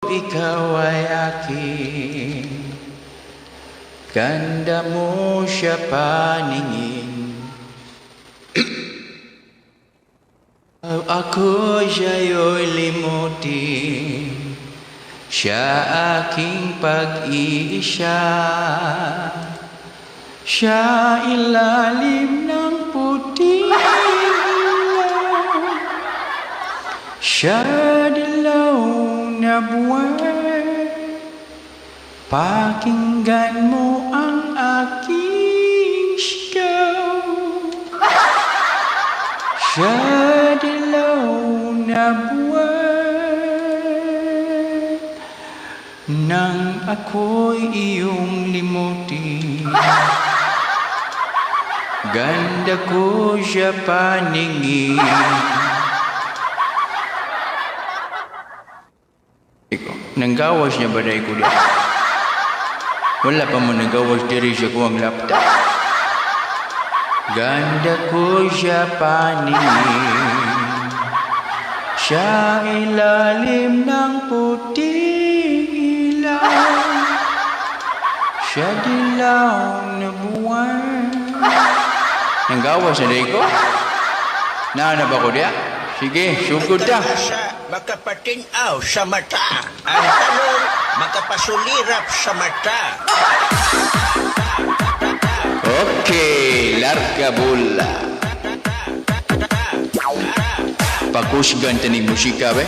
Ikaw ay akin. Ganda mo siya paningin. Ako siya'y limutin. Siya aking pag-iisa. Siya ilalim ng puting ilaw. Siya dilaw na buwan. Pakinggan mo ang aking sigaw. Siya dilaw na buwan. Nang ako'y iyong limutin. Ganda ko siya paningin. Iko, nanggawas niya ba dahil ko di? Wala pa mo nanggawas diri siya ko ang laptop. Ganda ko siya paningin. Siya ilalim ng puting ilaw. Siya dilaw na buwan. Nanggawas na dahil ko? Naana ba ko diya? Sige, sugod ta. Sa makapatinaw sa mata. Ang tanong, makapasulirap sa mata. Okay, larga bola. Pakusgan taning musika be.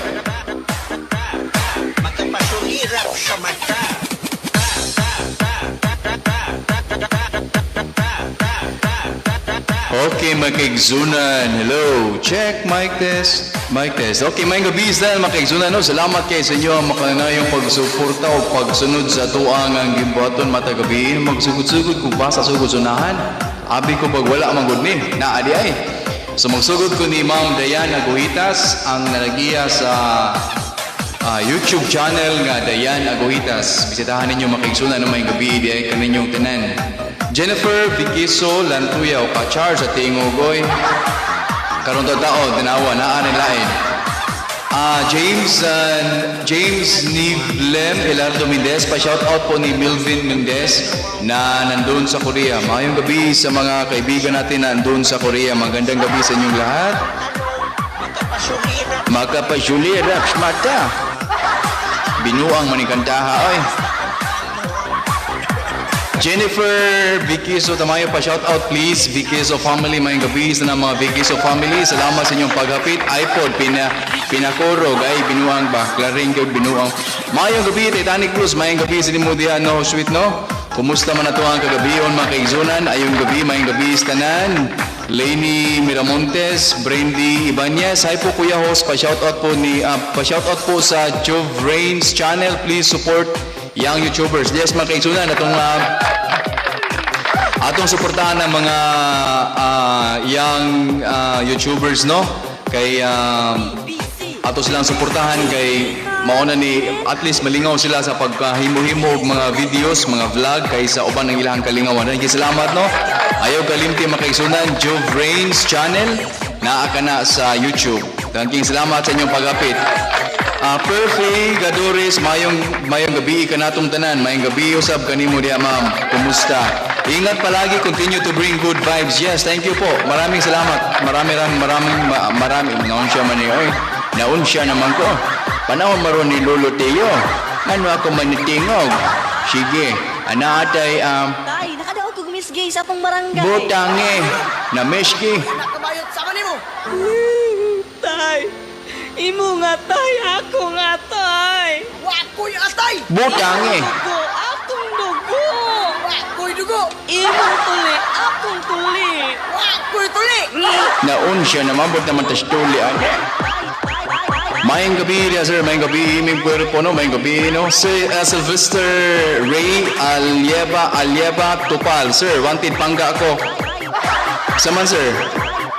Makapasulirap sa mata. Okay, makigzunan. Hello. Check, mic test. Mic test. Okay, may gabi sa makigzunan. No? Salamat kay sa inyo ang makanayong pagsuporta o pagsunod sa tuang ang gimbuhaton matagabi. Magsugod-sugod kung basa sugod sunahan. Abi ko pag wala man gud ni. Naa di ay. So magsugod ko ni Ma'am Dayan Aguhitas ang nanagiya sa YouTube channel nga Dayan Aguhitas. Bisitahan ninyo makigsunan ng may gabi di ay kaninyong tanan. Jennifer Viquiso Lantuya o Kachar sa Tingogoy. Karon to tao tanawa naa ni lain. James Nivlem Elardo Mendez, pa shout out po ni Melvin Mendez na nandun sa Korea. Maayong gabi sa mga kaibigan natin na nandun sa Korea. Magandang gabi sa inyong lahat. Makapasulirap Makapasulirap mata. Binuang manikantaha oy. Jennifer Viquiso Tamayo pa shout out please Viquiso family, may gabi sa mga Viquiso family. Salamat sa inyong paghapit. iPod pinakurog ay binuang ba klaring gyud binuang. Maayong gabi Titanic Blues, maayong gabi sa nimo diha no sweet no. Kumusta man ato ang kagabion mga kaigsunan? Ayong gabi, maayong gabi sa tanan. Lainey Miramontes, Brandy Ibanez. Hi po Kuya Host, pa shout out po ni pa shout out po sa Jove Rains channel. Please support young YouTubers. Yes, mga kaigsunan, atong atong suportahan ng mga young YouTubers no kay ato silang suportahan kay mauna ni at least malingaw sila sa pagkahimo-himo og mga videos, mga vlog kay sa uban ng ilang kalingawan. Daghang salamat no. Ayaw kalimti makaigsunan Jove Rains channel naa ka na sa YouTube. Daghang salamat sa inyong paghapit. Perfect Gadores, mayong gabi kanatong tanan, mayong gabi usab kanimo diha ma'am. Kumusta? Ingat palagi, continue to bring good vibes. Yes, thank you po. Maraming salamat. Marami maraming marami naon siya man ni oy. Naon siya naman ko. Panahon maron ni Lolo Teo. Ngano ako manitingog? Sige, ana atay Tay, nakadaog kog Miss Gay sa atong barangay. butange na meski. Nakabayot sa kanimo. Tay, imo nga tay, ako nga tay. Wa ko'y atay. Butange. Dugo, akong dugo. Wa ko'y dugo. Imong tuli, akong tuli. Wa ko'y tuli. Naon siya naman but naman tas tuli ani. Maayong gabi diya, sir. Maayong gabi. Iming puwerpo, no? Maayong gabi, no? Sir Sylvester Ray Alieva Alieva Tupal. Sir, wanted pangga ako. Saman, sir.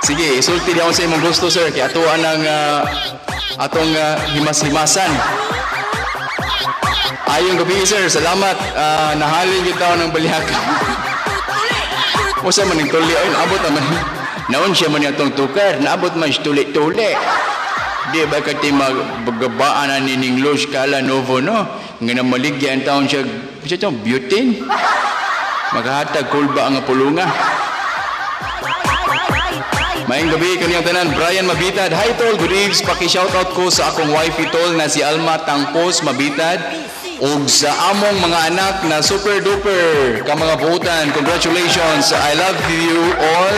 Sige, isulti di ako sa imong gusto, sir. Kaya atuan ang atong himas-himasan. Ayong gabi, sir. Salamat. Nahalin yung tao ng balihak. Usa man ning tuli. Ay, naabot naman. Naon siya man atong tukar. Naabot man siya tuli-tuli. Di ba ka ti maggabaan na nining Luz Calanovo, no? Nga namaligya ang taon siya, siya itong butane. Makahatag kulba ang pulunga. Maayong gabi kaniyang tanan, Brian Mabitad. Hi tol, good eves. Paki-shoutout ko sa akong wifey tol na si Alma Tangpos Mabitad ug sa among mga anak na super duper ka mga buutan. Congratulations. I love you all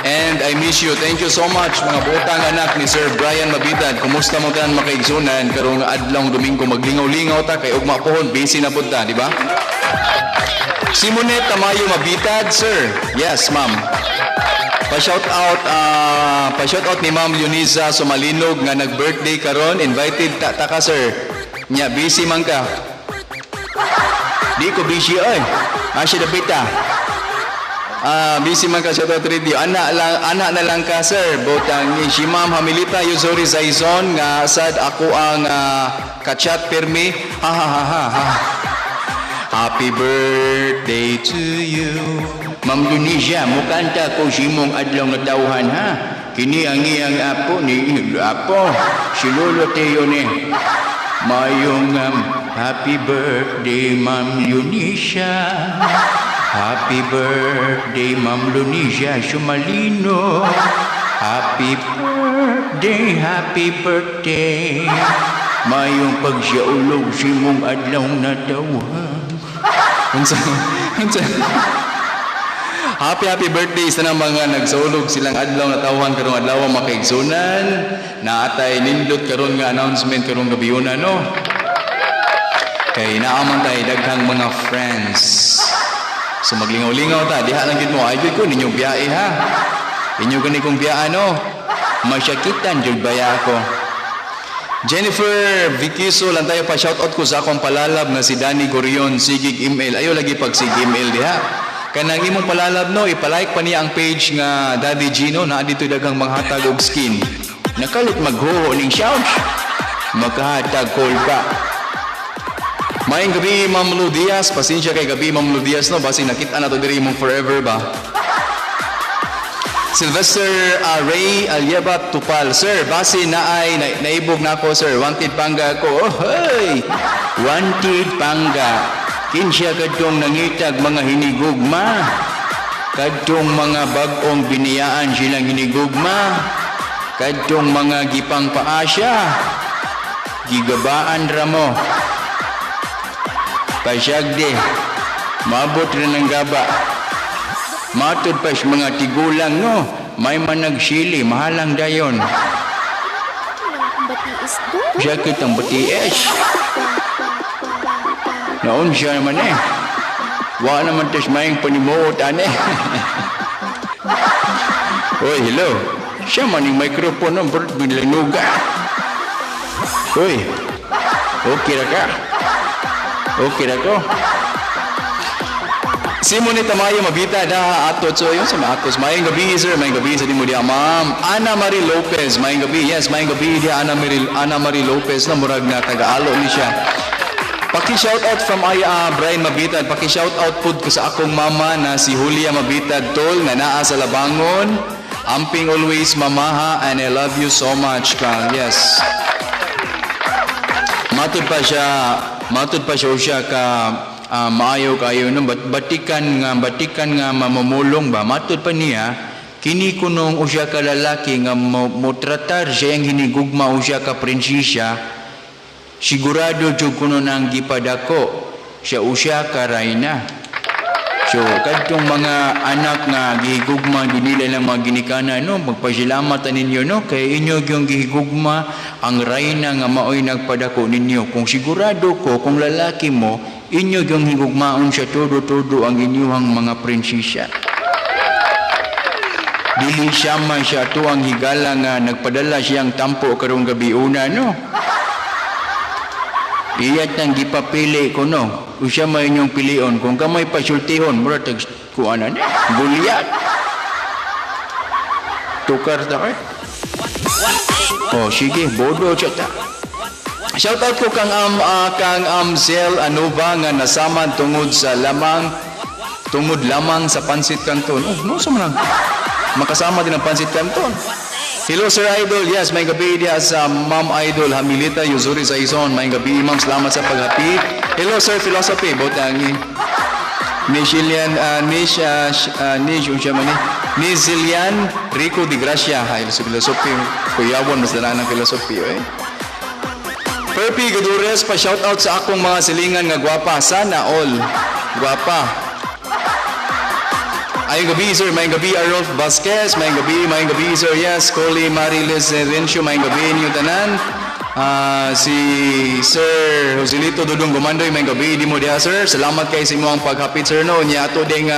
and I miss you. Thank you so much, mga buutang anak ni Sir Brian Mabitad. Kumusta mo tanan, makaigsunan, karong adlawng Domingo? Maglingaw-lingaw ta kay ugma pohon busy na pud ta, di ba? Simonet Tamayo Mabitad, sir. Yes, ma'am. Pa-shout out ni Ma'am Leonisa Sumalinog nga nag-birthday karon. Invited ta, ta ka, sir. Nya busy man ka. Di ko busy oy. Asya dapita. Ah, busy man ka, shout out radio. Ana lang, ana na lang ka, sir. Botang ni si Ma'am Hamilita Yuzuri Zaizon nga sad ako ang kachat permi. Ha ha ha ha ha. Happy birthday to you. Ma'am Lunisha, mukanta ko si mong adlaw nga tawhan ha. Kini ang iyang apo ni apo. Si Lolo Teo ni. Mayong happy birthday, Ma'am Lunisha. Happy birthday, Ma'am Lunisha Sumalino. Happy birthday, happy birthday. Mayong pagsiaulog si mong adlaw na tawhan. Unsa? Unsa? Happy happy birthday sa nang mga nagsulog silang adlaw na tawhan karong adlaw, makaigsunan. Naatay nindot karon nga announcement karong gabhiona, no. Kay naaman tay daghang mga friends. So maglingaw-lingaw ta, diha lang gid mo. Ay gid ko ninyo biyahe ha. Inyo gani kong biyaan, no. Masyakitan jud baya ako. Jennifer Vikiso lang tayo, pa shoutout ko sa akong palalab nga si Danny Gorion Sigig email. Ayo lagi pag sig email diha. Kanang imong palalab, no, ipalike pa niya ang page nga Daddy Gino na dito daghang manghatag og skin. Nakalit maghuho ning shouts. Makahatag call pa. Maayong gabi, Ma'am Lu Diaz. Pasensya kay gabi, Ma'am Lu Diaz, no. Basing nakita na to diri imong forever ba. Sylvester Ray Alieba Tupal. Sir, base na ay na, naibog na ako, sir. Wanted pangga ko. Oh, hey! Wanted pangga. Kinsya kadtong nangitag mga hinigugma. Kadtong mga bag-ong biniyaan silang hinigugma. Kadtong mga gipang paasya. Gigabaan ra mo. Pasyagde. Maabot rin ang gaba. Matod pa sa mga tigulang, no. May managsili, mahalang dayon. Batiis do. Sakit ang batiis. Naon siya naman eh. Wa naman tas maayong panimuot ane. Uy, hello. Siya man yung microphone no, pero bilanuga. Uy, okay ra ka? Okay ra ko? Simon ni Tamayo Mabita daha ato so yun sa maatos. Maayong gabi, sir, maayong gabi sa nimo diha, ma'am. Ana Marie Lopez, maayong gabi. Yes, maayong gabi diha, Ana Marie Lopez na murag na taga-alo ni siya. Paki shout out from ay Brian Mabitad. Paki shout out pud ko sa akong mama na si Julia Mabitad tol nga naa sa Labangon. Amping always, mamaha, and I love you so much ka. Yes. Matud pa siya siya ka maayo kayo no batikan nga mamumulong ba. Matud pa niya kini kunong usa ka lalaki nga mo tratar siya ang hinigugma usa ka prinsesa, sigurado jud kuno nang gipadako siya usa ka rayna. So, kadtong mga anak nga gihigugma gyud nila ilang mga ginikanan, no, magpasalamat ninyo, no, kay inyo gyung gihigugma ang rayna nga maoy nagpadako ninyo. Kung sigurado ko, kung lalaki mo, inyo gyung higugmaon siya todo-todo ang inyuhang mga prinsesa. Dili siya man siya tuang higala nga nagpadala siyang tampo karong gabi una, no. Iyat nang gipapili ko, no. Usa may inyong pilion. Kung kamay pasultihon, mura tag kuanan. Gulyat. Tukar ta kay. Oh, sige, bodo siya ta. Shout out ko kang Amzel Anuba nga nasaman tungod lamang sa pansit canton. Oh, no sa man makasama din ang pansit canton. Hello, Sir Idol. Yes, maayong gabii diha sa Ma'am Idol Hamilita Yuzuri Saison. Maayong gabii, ma'am. Salamat sa paghapi. Hello, Sir Philosophy. Botangi. Nishilian, Nish, Nish, unsa man ni? Nizilian Rico Di Gracia. Hay, sa philosophy. Kuyawon, mas dala ng philosophy, eh. Perpy Gadures, pa shout out sa akong mga silingan nga gwapa. Sana all. Gwapa. Maayong gabii, sir. Maayong gabii, Arolf Vasquez. Maayong gabii, sir. Yes, Coley Mariles Rencio. Maayong gabii ninyo tanan. Ah, si Sir Joselito Dudong Gumandoy, maayong gabii nimo diha, sir. Salamat kay sa imong paghapit, sir, no. Nya ato ding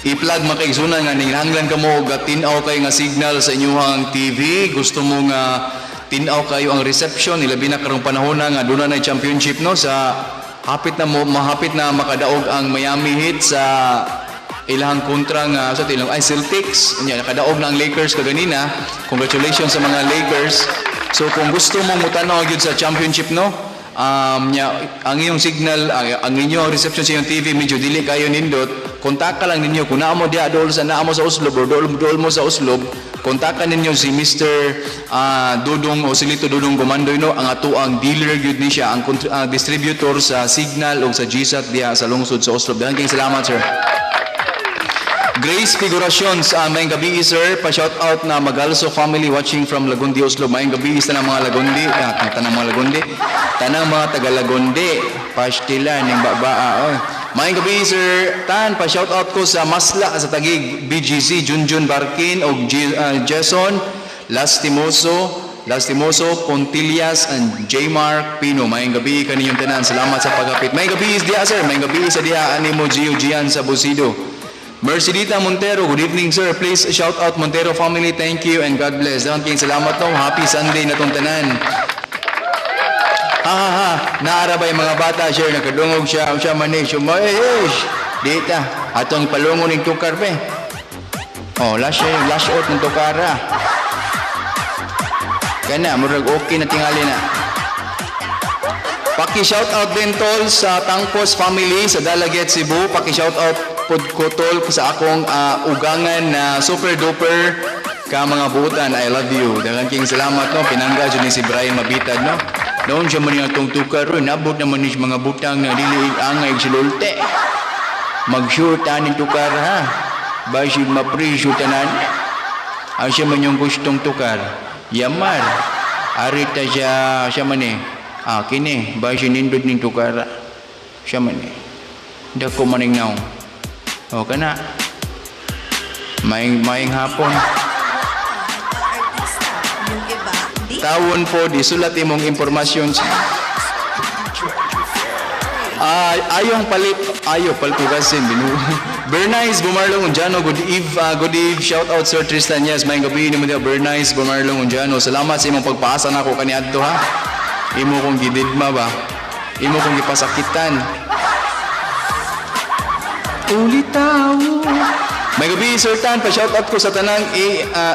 i-plug, mga kaigsunan, nga ningahanglan kamo og tin-aw kay nga signal sa inyong TV. Gusto mo nga tin-aw kayo ang reception, ilabi na karong panahon na nga duna na championship, no, sa hapit na mo mahapit na makadaog ang Miami Heat sa ilahang kontra nga sa ilang ay Celtics. Nya nakadaog na ang Lakers kaganina. Congratulations sa mga Lakers. So kung gusto mong mutanaw gyud sa championship, no, nya, ang iyong signal, ang inyong reception sa iyong TV medyo dili kayo nindot, kontakta lang ninyo kung naa mo diha dool sa naa mo sa Oslob or dool, dool mo sa Oslob, kontakta ninyo si Mr. Dudong Osilito Dudong Gumandoy, no, ang ato ang dealer gyud ni siya, ang distributor sa Signal o sa GSAT diha sa lungsod sa Oslob. Daghang salamat, sir. Grace Figurations, maayong gabii, sir. Pa-shout out na Magalso family watching from Lagundi, Oslob. Maayong gabii sa tanang mga Lagundi. Ah, tanang mga Lagundi. Tanang mga taga Lagundi. Pastila ning babaa. Oy. Maayong gabii, sir. Tan, pa-shout out ko sa Masla sa Taguig BGC, Junjun Barkin og Jason Lastimoso, Lastimoso, Pontillas, and J. Mark Pino. Maayong gabii kaninyong tanan. Salamat sa paghapit. Maayong gabii diha, sir. Maayong gabii sa diha animo Gio Gian sa Busido. Mercedita Montero, good evening, sir. Please shout out Montero family. Thank you and God bless. Daghang kayong salamat, no. Happy Sunday na tong tanan. Ha ha ha. Naara ba yung mga bata, sir? Nakadungog siya. Siya man eh. Siya eh. Dita. Atong palungon ng tukar pe. Oh, last last out ng tukara. Kana, murag okay na tingali na. Paki shout out din, tol, sa Tangpos family sa Dalaguete, Cebu. Paki shout out pod ko, tol, sa akong ugangan na super duper ka mga buutan. I love you. Daghang king salamat, no. Pinangga jud ni si Brian Mabitad, no. Noon siya man yung atong tukar ron, nabot naman ni mga butang na dili angay silulte. Mag-sure tanin tukar ha. Basin mapresyo tanan. Ang siya man yung gustong tukar. Yamar. Arita siya, siya man eh. Ah, kini, basin nindot ning tukara. Siya man eh. Dako maning naong. O, kana. Maayong, maayong hapon. Artista, yung iba, di Tawon po, isulat imong impormasyon. Ah, ayong palit, ayo palpugasin binu. Bernice Bumarlong Unjano, good eve, good eve. Shout out, Sir Tristan. Yes, maayong gabii nimo diha, Bernice Bumarlong Unjano. Salamat sa imong pagpaasa nako kaniadto ha. Imo kong gididma ba? Imo kong gipasakitan. Ulitaw. Maayong gabii, Sir Tan, pa-shout out ko sa tanang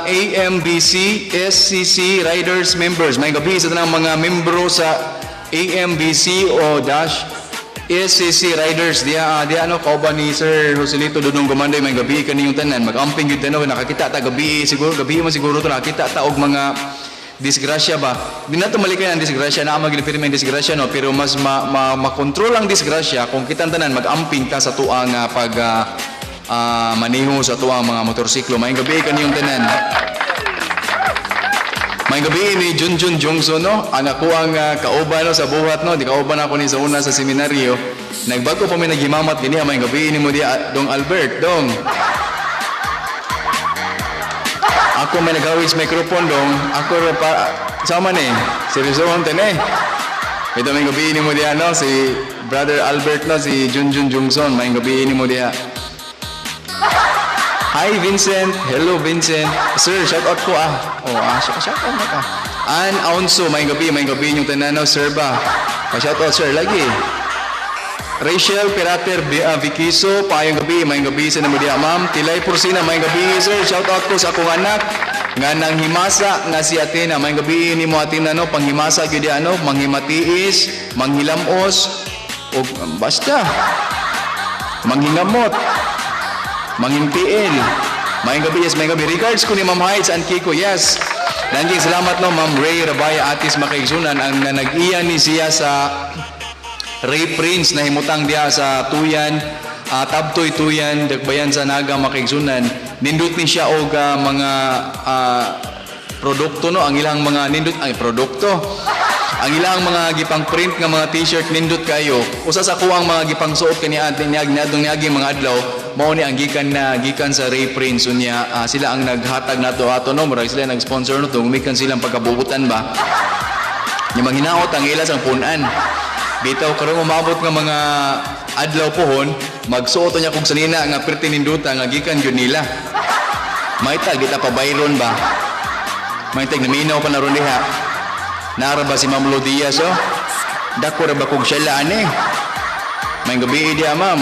AMBC, SCC Riders members. Maayong gabii sa tanang mga membro sa AMBC o dash SCC Riders. Diya ano, kauban ni Sir Joselito Dudong Gumandoy, maayong gabii kaniyong tanan. Mag-amping gyud tanaw, nakakita ta gabii, siguro, gabii man siguro to, nakakita ta og mga disgrasya ba. Di na to malikay ang disgrasya, na mag ang disgrasya, no, pero mas makontrol ang disgrasya kung kitang tanan mag-amping ta sa tuang pag maniho sa tuang mga motorsiklo. Maayong gabii kaniyong tanan. Maayong gabii ni Junjun Jongson, no. Ang ako ang kauban, no, sa buhat, no. Di kauban ako ni sa una sa seminaryo. Nagbago pa mi naghimamat gini. Maayong gabii nimo diha, Dong Albert, dong. Ako may nagawis microphone, dong. Ako ra pa sama ni. Seryosohon ten eh. Ito, maayong gabii nimo diha, no, si Brother Albert, no, si Junjun Jungson. Maayong gabii nimo diha. Hi, Vincent. Hello, Vincent. Sir, shout out ko ah. Oh, shout out na ka. An Aunso, maayong gabii yung tanan, no, sir ba. Pa shout out, sir, lagi. Rachel Pirater Viquiso, maayong gabii, maayong gabii sa namo diha, ma'am. Tilay Porcina, maayong gabii, sir. Shout out ko sa akong anak nga nang himasa nga si Athena. Maayong gabii nimo, Athena, no, panghimasa gyud diha, no, manghimatiis, manghilamos og basta manghingamot, manghintiil, Maayong gabi, yes, maayong gabi. Regards ko ni Ma'am Heights and Kiko, yes. Daghang salamat, no, Ma'am Ray Rabaya Atis, makaigsunan ang na nag-iya ni siya sa Ray Prince na himutang diha sa Tuyan, Tabtoy Tuyan, Dakbayan sa Naga, makaigsunan. Nindot ni siya og mga produkto, no, ang ilang mga nindot ay produkto. Ang ilang mga gipang print nga mga t-shirt, nindot kayo. Usa sa kuang mga gipang suot kani atin niag niadtong niaging mga adlaw mao ni ang gikan na gikan sa Ray Prince. Unya sila ang naghatag nato ato, no, murag sila nag-sponsor, no, gumikan silang pagkabubutan ba. Nya manghinaot ang ila sang punan. Bitaw karon umabot nga mga adlaw pohon, magsuot niya kog sanina nga perti ninduta nga gikan gyud nila. Maitag di ta pa bayron ba. Maitag naminaw pa na ron diha. Nara ba si Ma'am Lodia so? Dako ra ba kog siyala ani? May gabi diha, ma'am.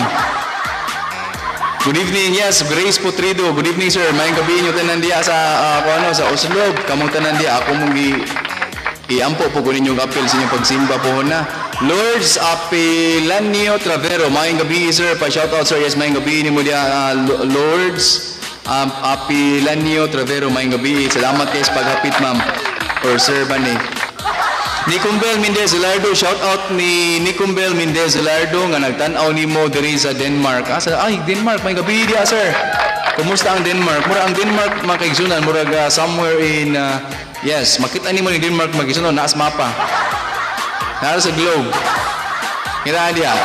Good evening, yes, Grace Putrido. Good evening, sir. May gabi inyo tanan diha sa kung ano, sa Oslob. Kamong tanan diha, ako mong iampo po ko ninyong apel sa inyong pagsimba po na. Lords Apelanio Travero, maayong gabi, sir. Pa shout out, sir. Yes, maayong gabi nimo diha, Lords Apelanio Travero, maayong gabi. Salamat kay sa paghapit, ma'am. Or sir ba ni? Nicumbel Mendez Lardo, shout out ni Nicumbel Mendez Lardo nga nagtan-aw nimo diri sa Denmark. Ah, sa, ay, Denmark, may gabi diha, sir. Kumusta ang Denmark? Mura ang Denmark, mga kaigsunan, murag somewhere in yes, makita nimo ni Denmark, mga kaigsunan, naas mapa. Naa sa globe. Kira diha.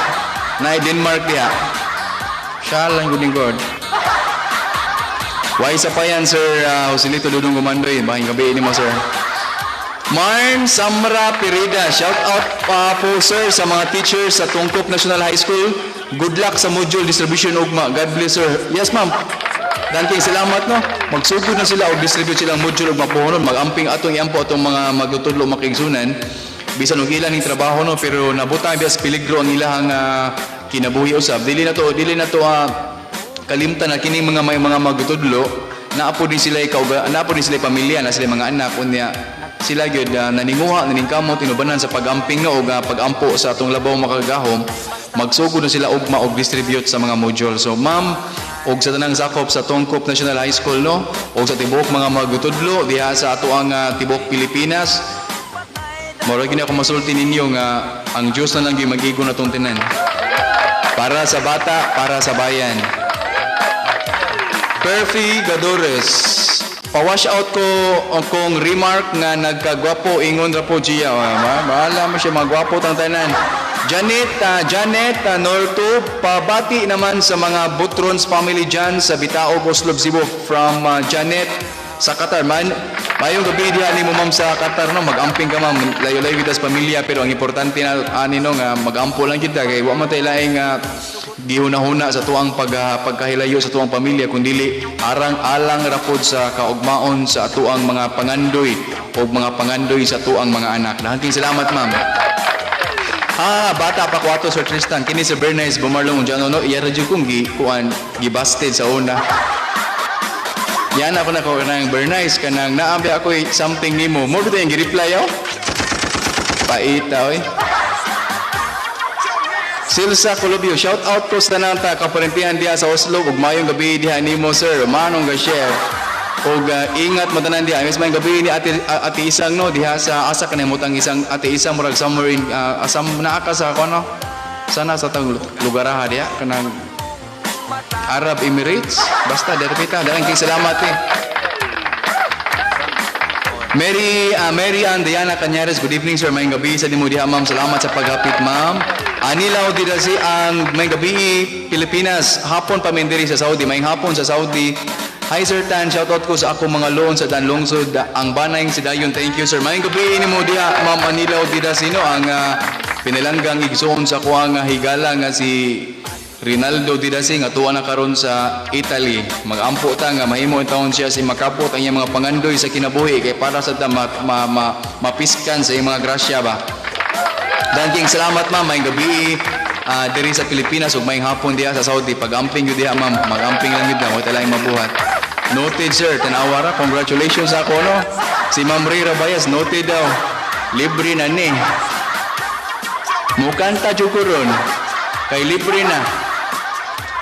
Na Denmark diha. Siya lang gud God. Why sa pa yan, Sir Joselito Dudong Gumandre. Maayong gabi nimo, sir. Marn Samra Perida, shout out pa po, sir, sa mga teachers sa Tungkop National High School. Good luck sa module distribution ugma. God bless, sir. Yes, ma'am. Daghang salamat, no. Magsugod na sila og distribute silang module ugma pohonon. Magamping atong iampo atong mga magtutudlo, makaigsunan. Bisan og ilan ning trabaho, no, pero nabutang biya sa peligro ang ilahang kinabuhi usab. Dili na to kalimtan na kining mga may mga magtutudlo naa po din sila kauga, naa po din sila pamilya na sila mga anak. Unya sila gyud naninguha, naningkamot inubanan sa pagamping, no, og pagampo sa atong labaw makagahom. Magsugod na sila ugma og distribute sa mga module. So ma'am og sa tanang sakop sa Tungkop National High School, no, og sa tibuok mga magtutudlo diha sa atoang tibuok Pilipinas, mao ra gini ako masulti ninyo nga ang Dios na lang gyud mag-igo na tong tanan para sa bata, para sa bayan. Perfy Gadores. Pa-wash out ko ang kong remark nga nagkagwapo ingon ra po Gia. Oh, bahala mo siya, magwapo tang tanan. Janet Norto, pabati naman sa mga Butrons family dyan sa Bitaog, Oslob, Cebu from Janet sa Qatar. Man, mayong gabi diha nimo, ma'am, sa Qatar, no. Magamping ka, ma'am. Layo-layo kita sa pamilya pero ang importante na ani, no, nga magampo lang kita kay wa man tay laing gihuna-huna sa tuang pagkahilayo sa tuang pamilya kundili arang alang ra pod sa kaugmaon sa atuang mga pangandoy o mga pangandoy sa tuang mga anak. Daghang salamat, ma'am. Ah, bata pa ko ato, Sir Tristan. Kini si Bernice Bumarlong diyan, no, iya ra jud kong gi kuan gibasted sa una. Yan ako na ko kanang Bernice, kanang naambi ako eh, something nimo. Mo ba yung gi-reply oh? Paita oy. Silsa Colobio, shout out ko sa tanang ta kaparentihan diha sa Oslo ug maayong gabi diha nimo, sir. Manong ga share. Og ingat mo tanan diha. Mas maayong gabi ni Ate Isang, no, diha sa asa ka nahimutang isang Ate Isang, murag somewhere in asam naa ka sa kuno. Sana sa tang lugar ha diha kanang Arab Emirates. Basta diri pita. Daghang kay salamat eh. Mary Ann Diana Cañares, good evening, sir. Maayong gabi sa nimo diha, ma'am. Salamat sa paghapit, ma'am. Anilaw di si ang maayong gabi Pilipinas. Hapon pa min diri sa Saudi. Maayong hapon sa Saudi. Hi Sir Tan, shoutout ko sa akong mga loon sa Danlungsod, ang banayng si Dayon. Thank you, sir. Maayong gabi nimo diha, ma'am Anilaw Didasino, ang pinilanggang igsoon sa kuang higala nga si Rinaldo Didasi nga tuwa na karon sa Italy. Magampo ta nga mahimo ang taon siya si makapot ang iyang mga pangandoy sa kinabuhi kay para sa ta mapiskan sa iyang mga grasya ba. Daghang salamat, ma'am. Maayong gabi diri sa Pilipinas ug maayong hapon diha sa Saudi. Pag-amping gyud diha, ma'am. Mag-amping lang gyud na wa laing mabuhat. Noted, sir. Tanawa ra. Congratulations ako, no. Si Ma'am Ray Rabayas, noted daw. Libre na ni. Mukanta jud ko ron. Kay libre na.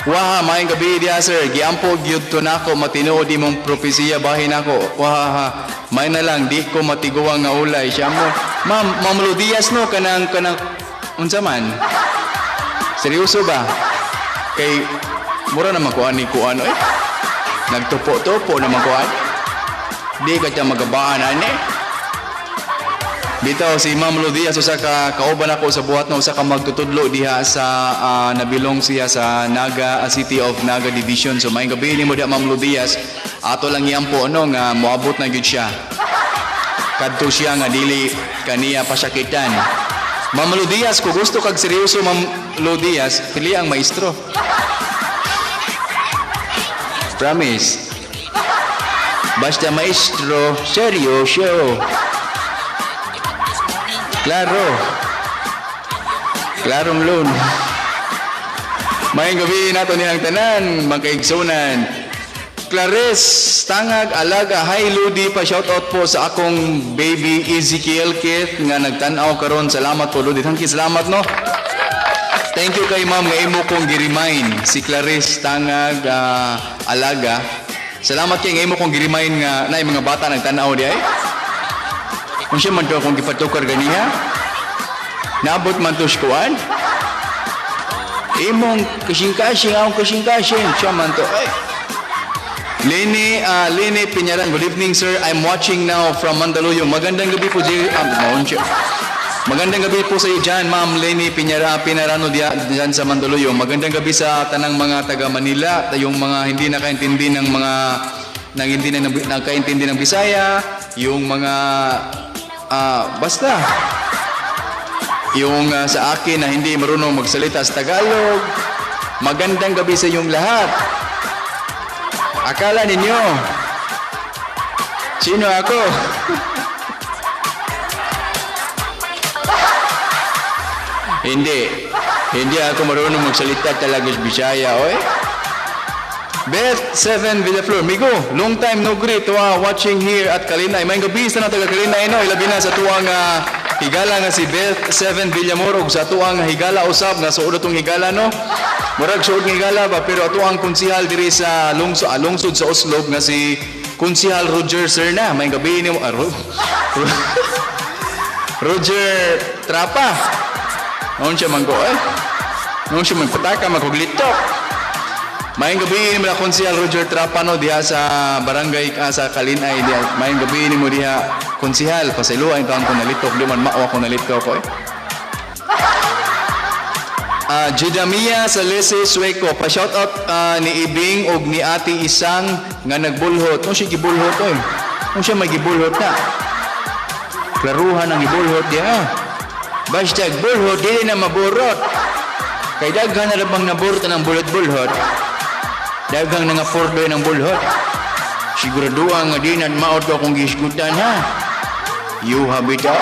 Waha, maayong gabi diha, sir. Giampo gyud to nako matinuod imong propesiya bahin nako. Waha, may na lang di ko matiguang nga ulay. Siya mo. Ma'am, Ma'am Ludias no kanang kanang unsa man? Seryoso ba? Kay mura naman ko ani kuan oy. Nagtupo-tupo naman ko ani. Di ka siya magabaan ani. Bitaw si Ma'am Ludias usa ka kauban ako sa buhat na usa ka magtutudlo diha sa nabilong siya sa Naga, City of Naga Division. So maayong gabi nimo diha, Ma'am Ludias. Ato lang iyampo ano nga moabot na gyud siya. Kadto siya nga dili kaniya pasakitan. Ma'am Ludias, kung gusto kag seryoso, Ma'am Ludias, pili ang maestro. Promise. Basta maestro, seryoso. Klaro. Klarong loan. Maayong gabi nato niyang tanan, magkaigsunan. Clarice Tangag Alaga, hi Ludi, pa shoutout po sa akong baby Ezekiel Keith nga nagtan-aw karon. Salamat po, Ludi. Thank you, salamat no. Thank you kay ma'am nga imo kong gi-remind si Clarice Tangag Alaga. Salamat kay nga imo kong gi-remind nga naay mga bata nagtan-aw di ay. Kung siya man to akong gipatukar ganiha, naabot man to siya kuan. Imong kasing-kasing, akong kasing-kasing. Siya man to. Ay. Lene Piñaran, good evening, sir. I'm watching now from Mandaluyong. Magandang gabi po, Jerry. Maon siya. Magandang gabi po sa iyo dyan, Ma'am Lene Piñara, Pinarano diya, dyan sa Mandaluyong. Magandang gabi sa tanang mga taga Manila, yung mga hindi nakaintindi ng mga nang hindi na nakaintindi ng Bisaya, yung mga basta yung sa akin na hindi marunong magsalita sa Tagalog. Magandang gabi sa inyong lahat. Akala ninyo, sino ako? Hindi. Hindi ako marunong magsalita talaga sa Bisaya, oy. Beth 7 Villaflor. Migo, long time no greet. Wa watching here at Kalinay. Maayong gabi sa taga Kalinay no. Ilabi na sa tuwang higala nga si Beth 7 Villamor ug sa tuwang higala usab nga suod atong higala no. Murag suod nga higala ba pero ato ang konsihal diri sa lungsod, lungsod sa Oslob nga si Konsihal Roger Serna. Maayong gabi nimo Roger Trapa. Noon siya man ko eh. Noon siya man pataka makuglitok. Maayong gabi ni mga Konsihal Roger Trapano diha sa barangay sa Kalinay diha. Maayong gabi nimo diha, Konsihal. Pasayloa ang taon ko nalitok, di man mao ako nalitok ko eh. Jidamia Salese Sueco, pa shout out ni Ibing og ni Ate Isang nga nagbulhot. Unsa siya gibulhot oy? Unsa siya may gibulhot na? Klaruhan ang gibulhot diha. Basta bulhot dili na maburot. Kay daghan na bang naburot ng bulot-bulhot. Daghang nga pordoy ng bulhot. Siguraduha nga di na maot ko akong gisgutan ha. You have it all.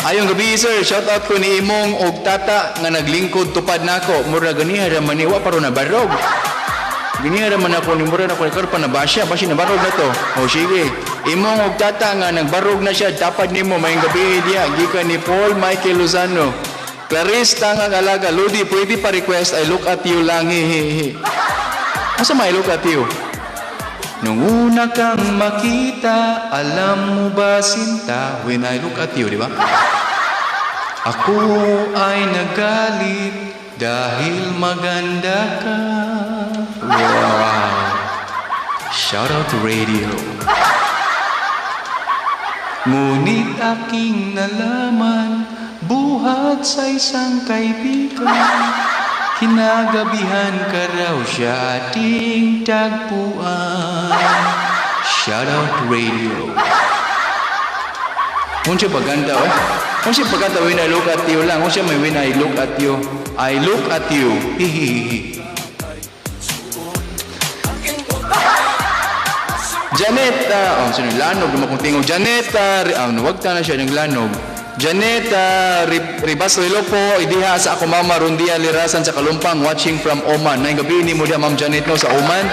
Ayong gabi, sir, shout out ko ni imong og tata nga naglingkod tupad nako. Mura ganiha ra man ni wa pa ro nabarog. Ganiha ra man ako ni mura na ko karon pa nabasya, basi nabarog na to. O sige. Imong og tata nga nagbarog na siya tapad nimo, maayong gabi diha gikan ni Paul Michael Lozano. Clarice Tangag Alaga, Lodi, pwede pa request "I Look at You" lang, hihihi. Asa may "I Look at You"? Nung una kang makita, alam mo ba sinta, when I look at you, di ba? Ako ay nagalit dahil maganda ka. Wow. Shout out to radio. Ngunit aking nalaman, buhat sa isang kaibigan, kinagabihan ka raw siya ating tagpuan. Shout out radio. Unsa pagkanta, eh? Unsa pagkanta "When I Look at You" lang? Unsa may "When I Look at You"? I look at you. Hihihi. Janet, oh, sino, lanog, naman kong tingog. Janet, wag ta na siya, naglanog. Janet, Ribas po, idiha sa ako mama, Rundia Lirasan sa Kalumpang, watching from Oman. Maayong gabi ni mo diha, Ma'am Janet, no, sa Oman.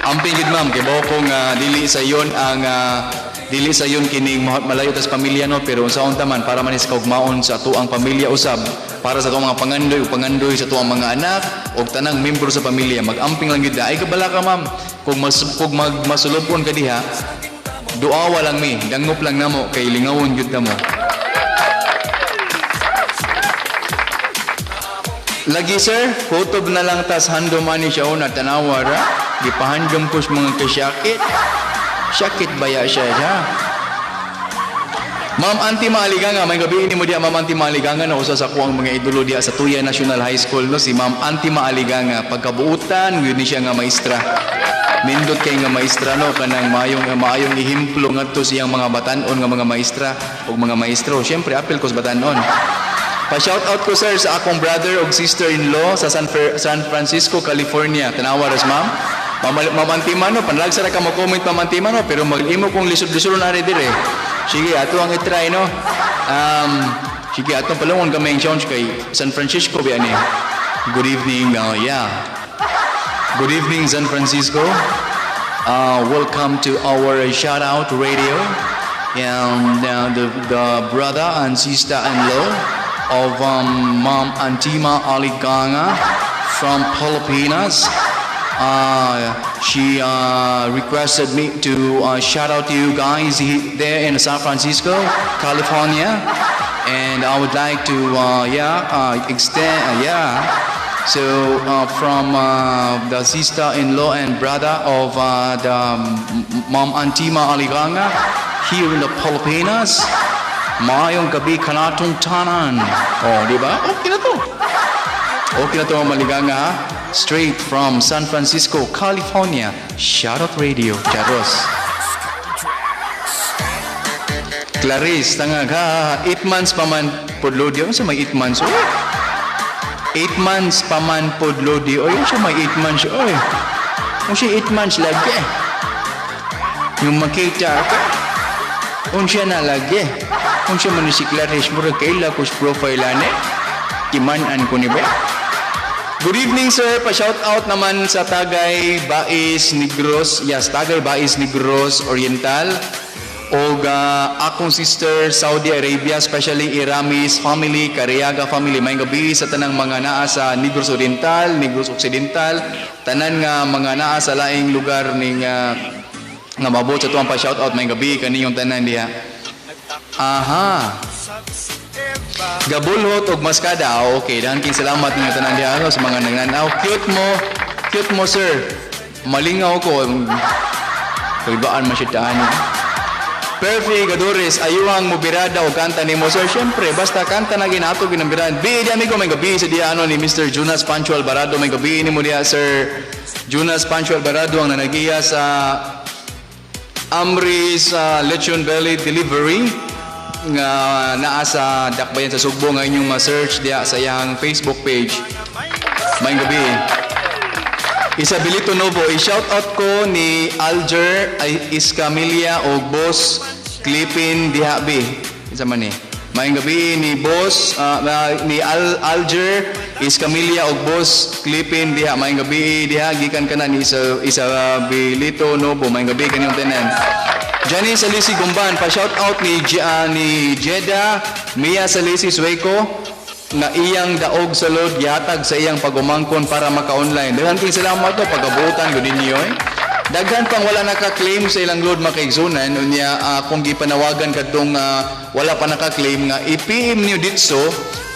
Amping gid ma'am, kay bawo kong dili sa yon ang Dili sa yun kining malayo tas pamilya, no, pero unsaon ta man, para man is kaugmaon sa atuang pamilya usab, para sa atuang mga pangandoy ug pangandoy sa atuang mga anak ug tanang membro sa pamilya, mag-amping lang gyud. Ay kabala ka, ma'am, kung mag masulubon ka diha, duawa lang mi, dangop lang namo kay lingawon gyud namo. Lagi, sir, kutob na lang tas handom ani siya una, tanawa ra. Gipahandom ko sa mga kasyakit. Syakit baya siya siya. Ma'am Auntie Maaliganga, may gabi ni mo diya, Ma'am Auntie Maaliganga, na usa sa kuang mga idolo diya sa Tuya National High School, no, si Ma'am Auntie Maaliganga, pagkabuutan gyud ni siya nga maestra. Nindot kay nga maestra, no, kanang maayong maayong ehemplo ngadto siyang mga batan-on nga mga maestra ug mga maestro. Syempre apil ko sa batan-on. Pa-shout out ko, sir, sa akong brother ug sister-in-law sa San Francisco, California. Tanawa ras, ma'am. Ma'am Auntie no, panlagsa ra ka mo comment, Ma'am Auntie no, pero mag-imo kong lisod-lisod na rin dire. Sige, ato ang i-try, no. Sige, atong palungon kami ang challenge kay San Francisco ba ni. Good evening, yeah. Good evening, San Francisco. Welcome to our shout out radio. And the brother and sister-in-law of Mom Antima Aliganga from Pilipinas. She requested me to shout out to you guys there in San Francisco, California. And I would like to, yeah, extend, yeah. So from the sister-in-law and brother of the Mom Antima Aliganga here in the Pilipinas, maayong gabi kanatong tanan. Oh, di ba? Okay na to. Okay na to, mga Maliganga, ha? Straight from San Francisco, California. Shoutout Radio. Charos. Clarice, tangag ha, 8 months pa man pod lodi. Ano sa may 8 months? Oy. 8 months pa man pod lodi. Oy, siya may 8 months. Oy. Kung siya 8 months lagi. Yung makita ka. Unsa na lagi. Unsa man ni si Clarice, murag kaila ko sa profile ani. Timan-an ko ni ba? Good evening, sir. Pa-shout out naman sa Tagay Bais Negros. Yes, Tagay Bais Negros Oriental. Og akong sister Saudi Arabia, especially Iramis family, Cariaga family. May gabi sa tanang mga naa sa Negros Oriental, Negros Occidental, tanan nga mga naa sa laing lugar ning nga mabot sa tuwang pa-shout out, may gabi kaniyong tanan diha. Aha. Gabulhot og maskada. Ah, okay, dahil king salamat ninyo tanan diha, ano, sa mga nagnanaw. Cute mo. Cute mo, sir. Malingaw ko. Kaibaan man siya daan. Perfect, Gadores, ayuhang mo birada o kanta nimo, sir. Siyempre, basta kanta na ginato ginambiran. Bi, di amigo, may gabi sa diya ano ni Mr. Jonas Pancho Alvarado. May gabi ni mo diya, Sir Jonas Pancho Alvarado, ang nanagiya sa Amris Lechon Belly Delivery nga naa sa Dakbayan sa Sugbo, nga inyong ma-search diya sa iyang Facebook page. May gabi. Isabelito Novo, i-shout out ko ni Alger ay Iscamilia o Boss Clipin diha bi. Isa man ni. Maayong gabi ni Boss ni Alger Iscamilia og Boss Clipin diha. Maayong gabi diha gikan kana ni Isabelito Novo. Maayong gabi kaniyong tanan. Johnny Salisi Gumban, pa shout out ni Jeda Mia Salisi Sueco nga iyang daog sa load gihatag sa iyang pagumangkon para maka-online. Daghan kay salamat to pagabutan gud ninyo eh. Daghan pang wala naka-claim sa ilang load, makaigsunan unya kung gipanawagan kadtong wala pa naka-claim nga i-PM niyo ditso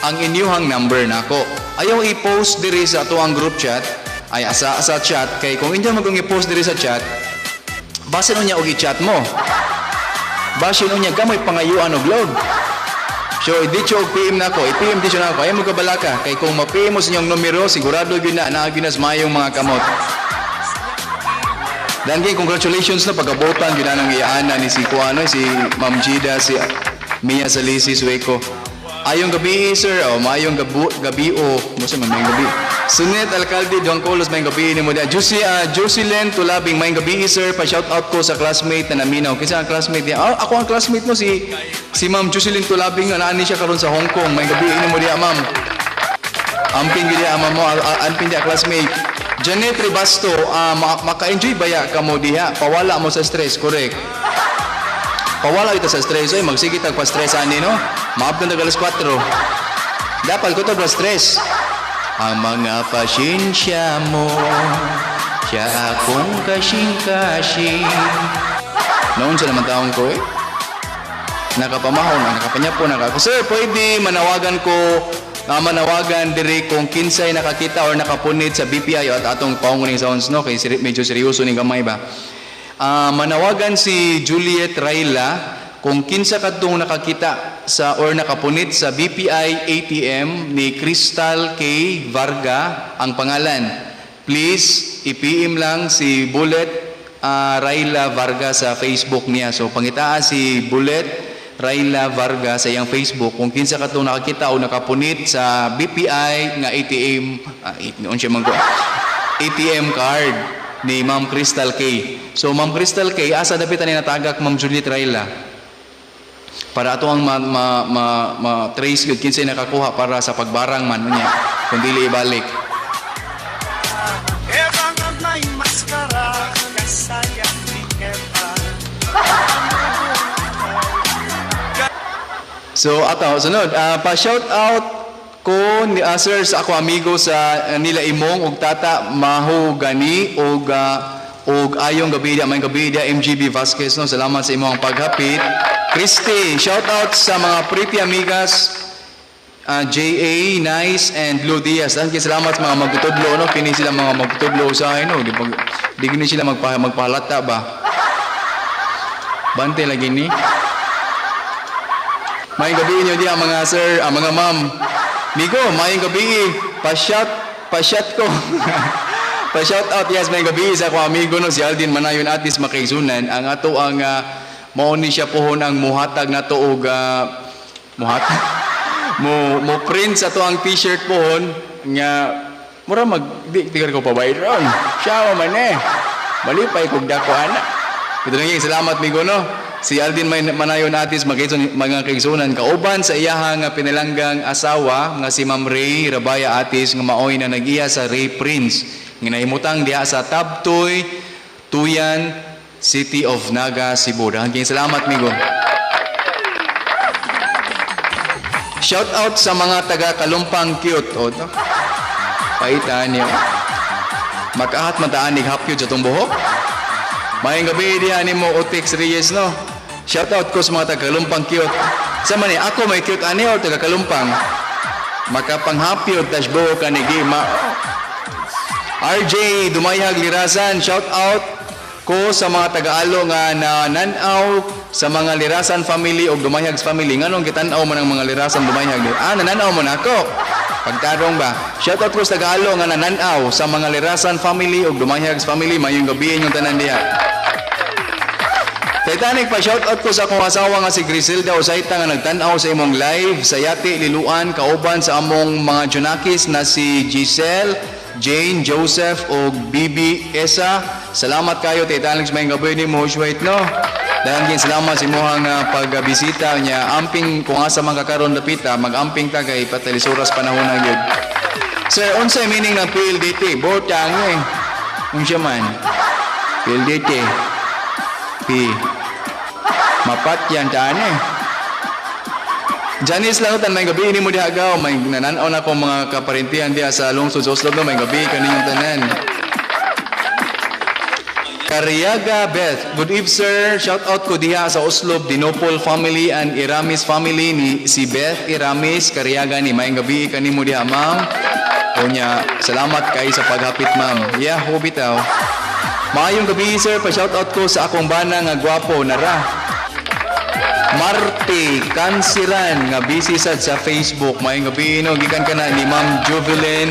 ang inyuhang number nako. Ayaw i-post diri sa ato ang group chat ay sa chat kay kung inyo magong i-post diri sa chat, basin unya og i-chat mo. Basin unya gamay pangayuan og load. So, ditso og PM nako, i-PM ditso nako. Ayaw mo kabalaka kay kung ma-PM mo sa inyong numero, sigurado gyud na naa gyud na sa mayong mga kamot. Dan kay congratulations na pagabutan gyud na ng iana ni si Kuano, si Ma'am Gida, si Mia Salisi Sueco. Ayong gabi, sir. Oh, maayong gabi o. Mo sa maayong gabi. Sunet Alcalde Juan Colos, maayong gabi nimo diha. Juicy Jocelyn Tulabing, maayong gabi, sir. Pa shout out ko sa classmate na naminaw. Kinsa ang classmate niya? Ah, ako ang classmate mo, si si Ma'am Jocelyn Tulabing nga naa ni siya karon sa Hong Kong. Maayong gabi nimo diha, ma'am. Amping gyud diha, ma'am mo, amping diha, classmate. Janet Ribasto, maka-enjoy baya ka mo diha? Pawala mo sa stress, correct. Pawala ito sa stress oy, magsige tag pa-stress ani no. Maabot na alas 4. Dapat ko to stress. Ang mga pasensya mo, siya akong kasing-kasing. Noon sa naman taong ko eh. Nakapamahon, ang nakapanyapon, naka. Sir, pwede manawagan ko, manawagan diri kung kinsay nakakita or nakapunit sa BPI at atong paunguning sounds no kay medyo seryoso ni gamay ba. Manawagan si Juliet Rayla kung kinsa kadtong nakakita sa or nakapunit sa BPI ATM ni Crystal K. Varga ang pangalan. Please, i-PM lang si Bullet Rayla Varga sa Facebook niya. So pangitaa si Bullet Rayla Varga sa iyang Facebook kung kinsa kadtong nakakita o nakapunit sa BPI nga ATM noon siya man ko ATM card ni Ma'am Crystal K. So Ma'am Crystal K, asa dapit ani natagak Ma'am Juliet Rayla? Para ato ang ma, ma, ma, ma trace gyud kinsay nakakuha para sa pagbarang man unya kung dili ibalik. May maskara, kasayang ni Eva. So ato sunod, pa shout out ko ni sir sa ako amigo sa nila imong og tata Maho Gani og og ayong gabi dia may gabi dia MGB Vasquez no. Salamat sa imong paghapit. Christy, shout out sa mga pretty amigas JA, Nice, and Lou Diaz. Ang salamat sa mga magtutudlo, no? Kini sila mga magtutudlo sa no? Di, pag, di gini sila magpahalata ba? Bante lagi ni. May gabi inyo diya mga sir, mga ma'am. Migo, may gabi. Pa-shot, pa-shot ko. Pa-shout out, yes, may gabi sa akong amigo no, si Aldin Manayon Atis Makaisunan. Ang ato ang mao ni siya pohon ang muhatag nato og muhatag mo mo print sa ato ang t-shirt pohon nga mura mag di tigar ko pabayad ron. Siya man eh. Malipay kog dako ana. Ito lang yung salamat migo no. Si Aldin Manayon Atis Makaison, mga kaigsunan kauban sa iyahang nga pinalanggang asawa nga si Ma'am Ray Rabaya Atis nga maoy na nag-iya sa Ray Prince nga nahimutang diha sa Tabtoy, Tuyan, City of Naga, Cebu. Daghang salamat migo. Shout out sa mga taga Kalumpang cute. O, to. Paitan niyo. Makahat mataan ni hapyod sa itong buhok. Maayong gabi diha nimo Otix Reyes no. Shout out ko sa mga taga Kalumpang cute. Sa man ni ako may cute ani or taga Kalumpang. Makapanghapyod tas buhok ka ni ma. RJ Dumayhag Lirasan, shout out ko sa mga taga-alo nga nananaw sa mga Lirasan family o Dumayhag family. Nganong gitan-aw man ang mga Lirasan Dumayhag? Nananaw mo na ako. Pagtarong ba? Shout out ko sa taga-alo nga nananaw sa mga Lirasan family o Dumayhag family. Mayong gabi inyong tanan diha. Titanic pa shout out ko sa akong asawa nga si Griselda Osaita nga nagtan-aw sa imong live sa Yati Liluan kauban sa among mga Junakis na si Giselle, Jane, Joseph ug Bibi Esa. Salamat kayo Titanic sa maayong gabi nimo Hushwait no. Daghang salamat sa imong pagbisita niya. Amping kung asa man ka karon dapita, mag-amping ta kay patalisuras panahon na gyud. Sir, unsay meaning ng PLDT? Botang eh. Unsa man? PLDT. P. Mapat yan taan eh. Janice Lahutan, may gabi ini mo diha gaw. May nananaw na akong mga kaparentihan diha sa lungsod sa Oslo. May gabi kaninyong tanan. Cariaga Beth, good eve sir. Shout out ko diha sa Oslo, Dinopol family and Iramis family ni si Beth Iramis Cariaga ni. May gabi kanimo diha ma'am. Unya, salamat kay sa paghapit ma'am. Yeah, ho bitaw. Maayong gabi sir, pa shout out ko sa akong bana nga gwapo nara. Marte Kansiran nga busy sad sa Facebook. Maayong gabi no, gikan ka na ni Ma'am Juvelin,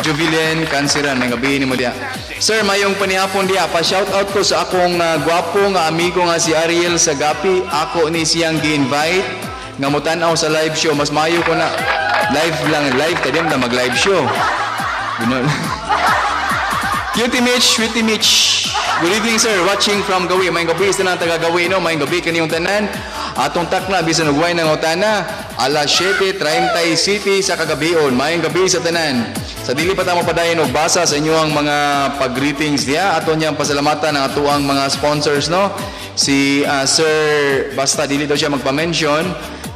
Juvelin Kansiran. Maayong gabi nimo diha. Sir, mayong panihapon diha. Pa shout out ko sa akong gwapo nga amigo nga si Ariel Sagapi. Ako ni siyang gi-invite nga motan-aw sa live show. Mas maayo ko na live lang, live ta na mag live show. Binol. Cutie Mitch, Sweetie Mitch. Good evening sir, watching from Gawi. Maayong gabi sa nang taga Gawi no, maayong gabi kaniyong tanan. Atong takna bisan og way nang utana. Alas 7:37 sa kagabion. Maayong gabi sa tanan. Sa dili pa ta mapadayon og basa sa inyoang mga pag-greetings diha, ato niyang pasalamatan ang atuang mga sponsors, no. Si Sir, basta dili daw siya magpa-mention,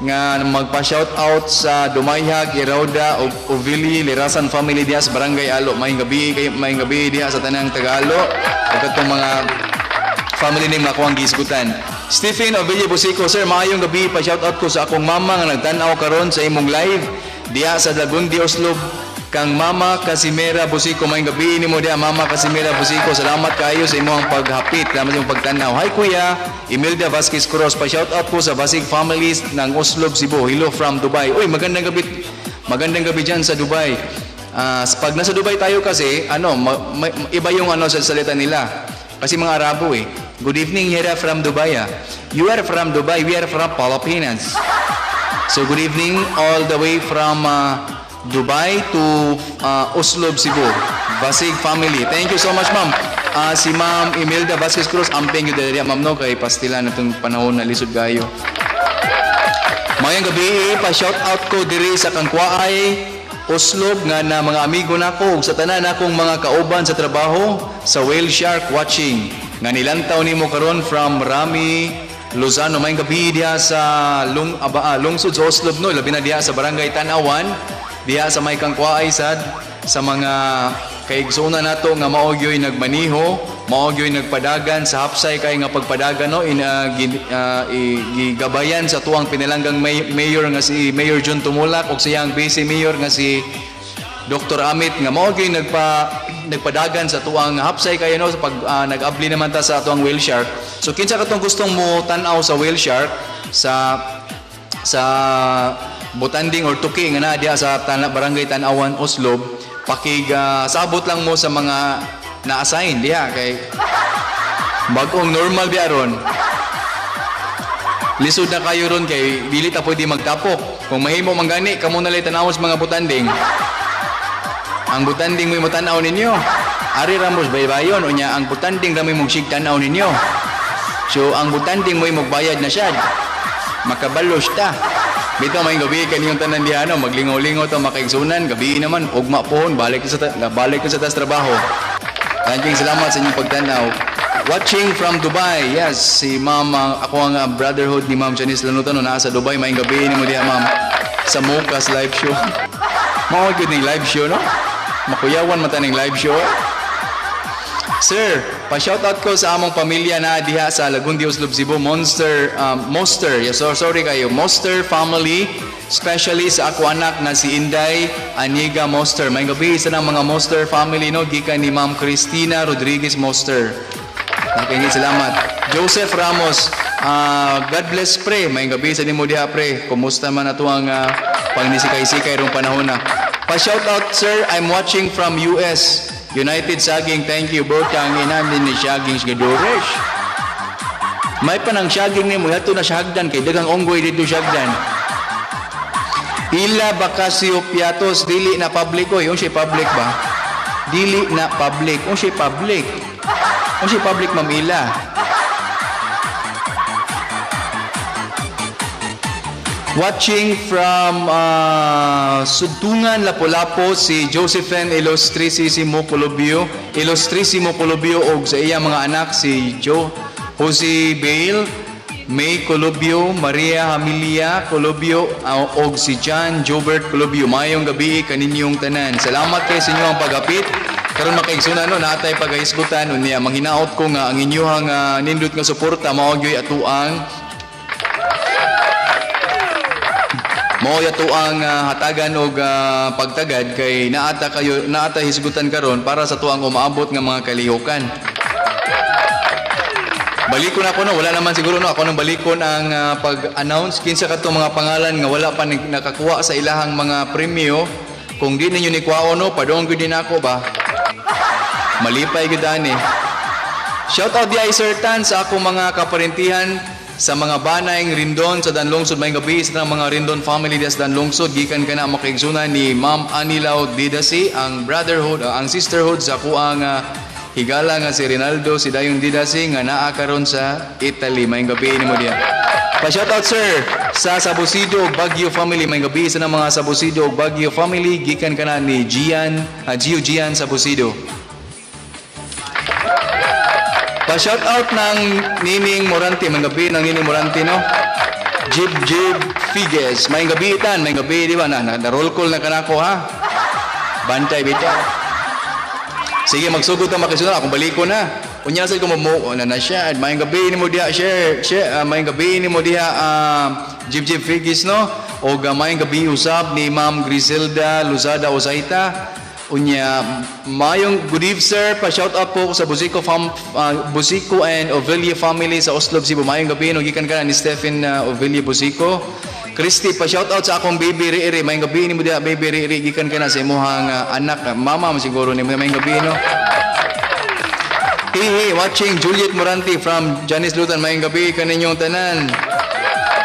nga magpa-shout out sa Dumayhag, Irauda ug Ovili Lirasan family diha sa Barangay Alo. Maayong gabi kay, maayong gabi diha sa tanang Tagalo ug katong mga family name nga ako ang gihisgutan. Stephen Oville Busico, "Sir, maayong gabi, pa-shout out ko sa akong mama nga nagtan-aw karon sa imong live diha sa Lagundi, Oslob, kang Mama Casimera Busico." Maayong gabi nimo diha, Mama Casimera Busico. Salamat kaayo sa imong paghapit. Salamat sa imong pagtan-aw. "Hi Kuya, Imelda Vasquez Cross. Pa-shout out po sa Basig Families ng Oslob, Cebu. Hello from Dubai." Uy, magandang gabi. Magandang gabi dyan sa Dubai. Pag nasa Dubai tayo kasi, ano, iba yung ano sa salita nila. Kasi mga Arabo eh. "Good evening here from Dubai. Ah. You are from Dubai, we are from Pilipinas." So good evening all the way from Dubai to Oslob, Cebu. Basig family. Thank you so much, ma'am. Si Ma'am Imelda Vasquez Cruz, amping yun dali, ma'am, no, kay pastila na itong panahon na lisod kayo. "Mayang gabi, pa shout out ko diri sa Kangkwaay, Oslob nga na mga amigo nako ug sa tanan akong mga kauban sa trabaho sa Whale Shark watching nga nilantaw nimo karon, from Rami Lozano." Mayang gabi diha sa lungsod sa Oslob, no, labi na diha sa Barangay Tanawan, diha sa may Kangkwaay sad, sa mga kaigsuonan nato nga mao gyoy nagmaniho, mao gyoy nagpadagan sa hapsay kay nga pagpadagan, no, in gigabayan sa tuang pinalanggang mayor nga si Mayor John Tumulak ug siyang vice mayor nga si Dr. Amit nga mao gyud nagpadagan sa tuang hapsay kayo, no, sa pag nag-abli naman ta sa tuang whale shark. So kinsa katong gustong mo tan-aw sa whale shark sa Butanding or Tuki nga naa diha sa Barangay Tan-awan, Oslob, pakig sabot lang mo sa mga na-assign diha kay bagong normal biya ron. Lisod na kayo ron kay dili ta pwede magtapok. Kung mahimo man gani, kamo na lay tan-awon sa mga butanding. Ang butanding mo'y motanaw ninyo. Ari Ramos baybayon, unya ang butanding rami mong sig tanaw ninyo. So ang butanding mo'y magbayad na siya. Makabalos ta. Bitaw, may gabi kaniyong tanan diha, no, maglingaw-lingaw ta, makaigsunan, gabi naman, ugma pohon, balik sa tas trabaho. Daghang salamat sa inyong pagtanaw. Watching from Dubai. Yes, si Ma'am, ako ang brotherhood ni Ma'am Janice Lanutan, no, naa sa Dubai. Maayong gabi nimo diha, Ma'am. Sa Mocha's live show. Mao gyud ning live show, no? Makuyawan man ta ning live show. "Sir, pa-shoutout ko sa among pamilya na diha sa Lagundi, Oslob, Cebu, Monster, yes, so, sorry kayo, Monster family, especially sa ako anak na si Inday Aniga Monster." May gabi sa ng mga Monster family, no, gikan ni Ma'am Christina Rodriguez Monster. Maraming salamat. Joseph Ramos, "God bless, pre." May gabi sa nimo diha, pre. Kumusta man ato ang pagnisikay-sikay rong panahon na. "Pa-shoutout, sir, I'm watching from US. United Saging, thank you." Bro, ina ni Saging Gadores. May panang saging nimo, yato na sa hagdan kay daghang unggoy dito sa hagdan. Ila Bacasio Piatos, "Dili na public oy." Unsay public ba? Dili na public. Unsay public? Unsay public, Ma'am Ila? Watching from Sudtungan, Lapu-Lapu, si Josephine Ilustrisimo Colobio, Ilustrisimo Colobio og sa iya mga anak si Joe Jose Bale, May Colobio, Maria Hamilia Colobio og si John Jobert Colobio. Maayong gabi kaninyong tanan. Salamat kay sa inyong pagapit. Karon, makaigsunan, no, natay pagahisgutan unya manghinaot ko nga ang inyong nindot nga suporta mao atuang hatagan og pagtagad kay naata kayo, naata hisgutan karon para sa tuang umaabot nga mga kalihukan. Balikon ako, no, wala naman siguro, no, ako nang balikon ang pag-announce kinsa katong mga pangalan nga wala pa nakakuha sa ilahang mga premyo. Kung di ninyo ni kuhaon, no, padong gyud din ako ba. Malipay gyud ani. Shout out di ay Sir Tan sa akong mga kaparentihan sa mga banayng Rindon sa Danlungsod. May gabi sa mga Rindon family diya sa Danlungsod, gikan kana, makaigsunan, ni Ma'am Anilaw Didasi, ang brotherhood, ang sisterhood sa kuang higala nga si Rinaldo si Dayon Didasi nga naa karon sa Italy. Maayong gabi nimo diha. Pa-shout out, sir, sa Sabusido ug Baguio family. Maayong gabi sa mga Sabusido ug Baguio family gikan kana ni Gian, Gio Gian Sabusido. Pa-shout out ng Nining Morante, maayong gabi ng Nining Morante, no. Jib Jib Figes, maayong gabi itan, maayong gabi, di ba na, na roll call na kanako ha. Bantay bitaw. Sige, magsugod ta makisunod akong baliko na. Unya sa ko mo na na siya. Maayong gabi nimo diha, share, share, maayong gabi nimo diha, Jib Jib Figis, no. Og maayong gabi usab ni Ma'am Griselda Luzada Osaita. Unya maayong good eve, sir. Pa shout out po sa Busico fam, Busico and Ovilia family sa Oslob, Cebu. Maayong gabi no gikan ka ni Stephen Ovilia Busico. Christy, pa shout out sa akong baby Riri. Maayong gabi nimo diha, baby Riri, gikan ka na sa imong anak, mama mo siguro nimo. Maayong gabi, no. Hey, hey, watching Juliet Moranti from Janice Lutan. Maayong gabi kaninyong tanan.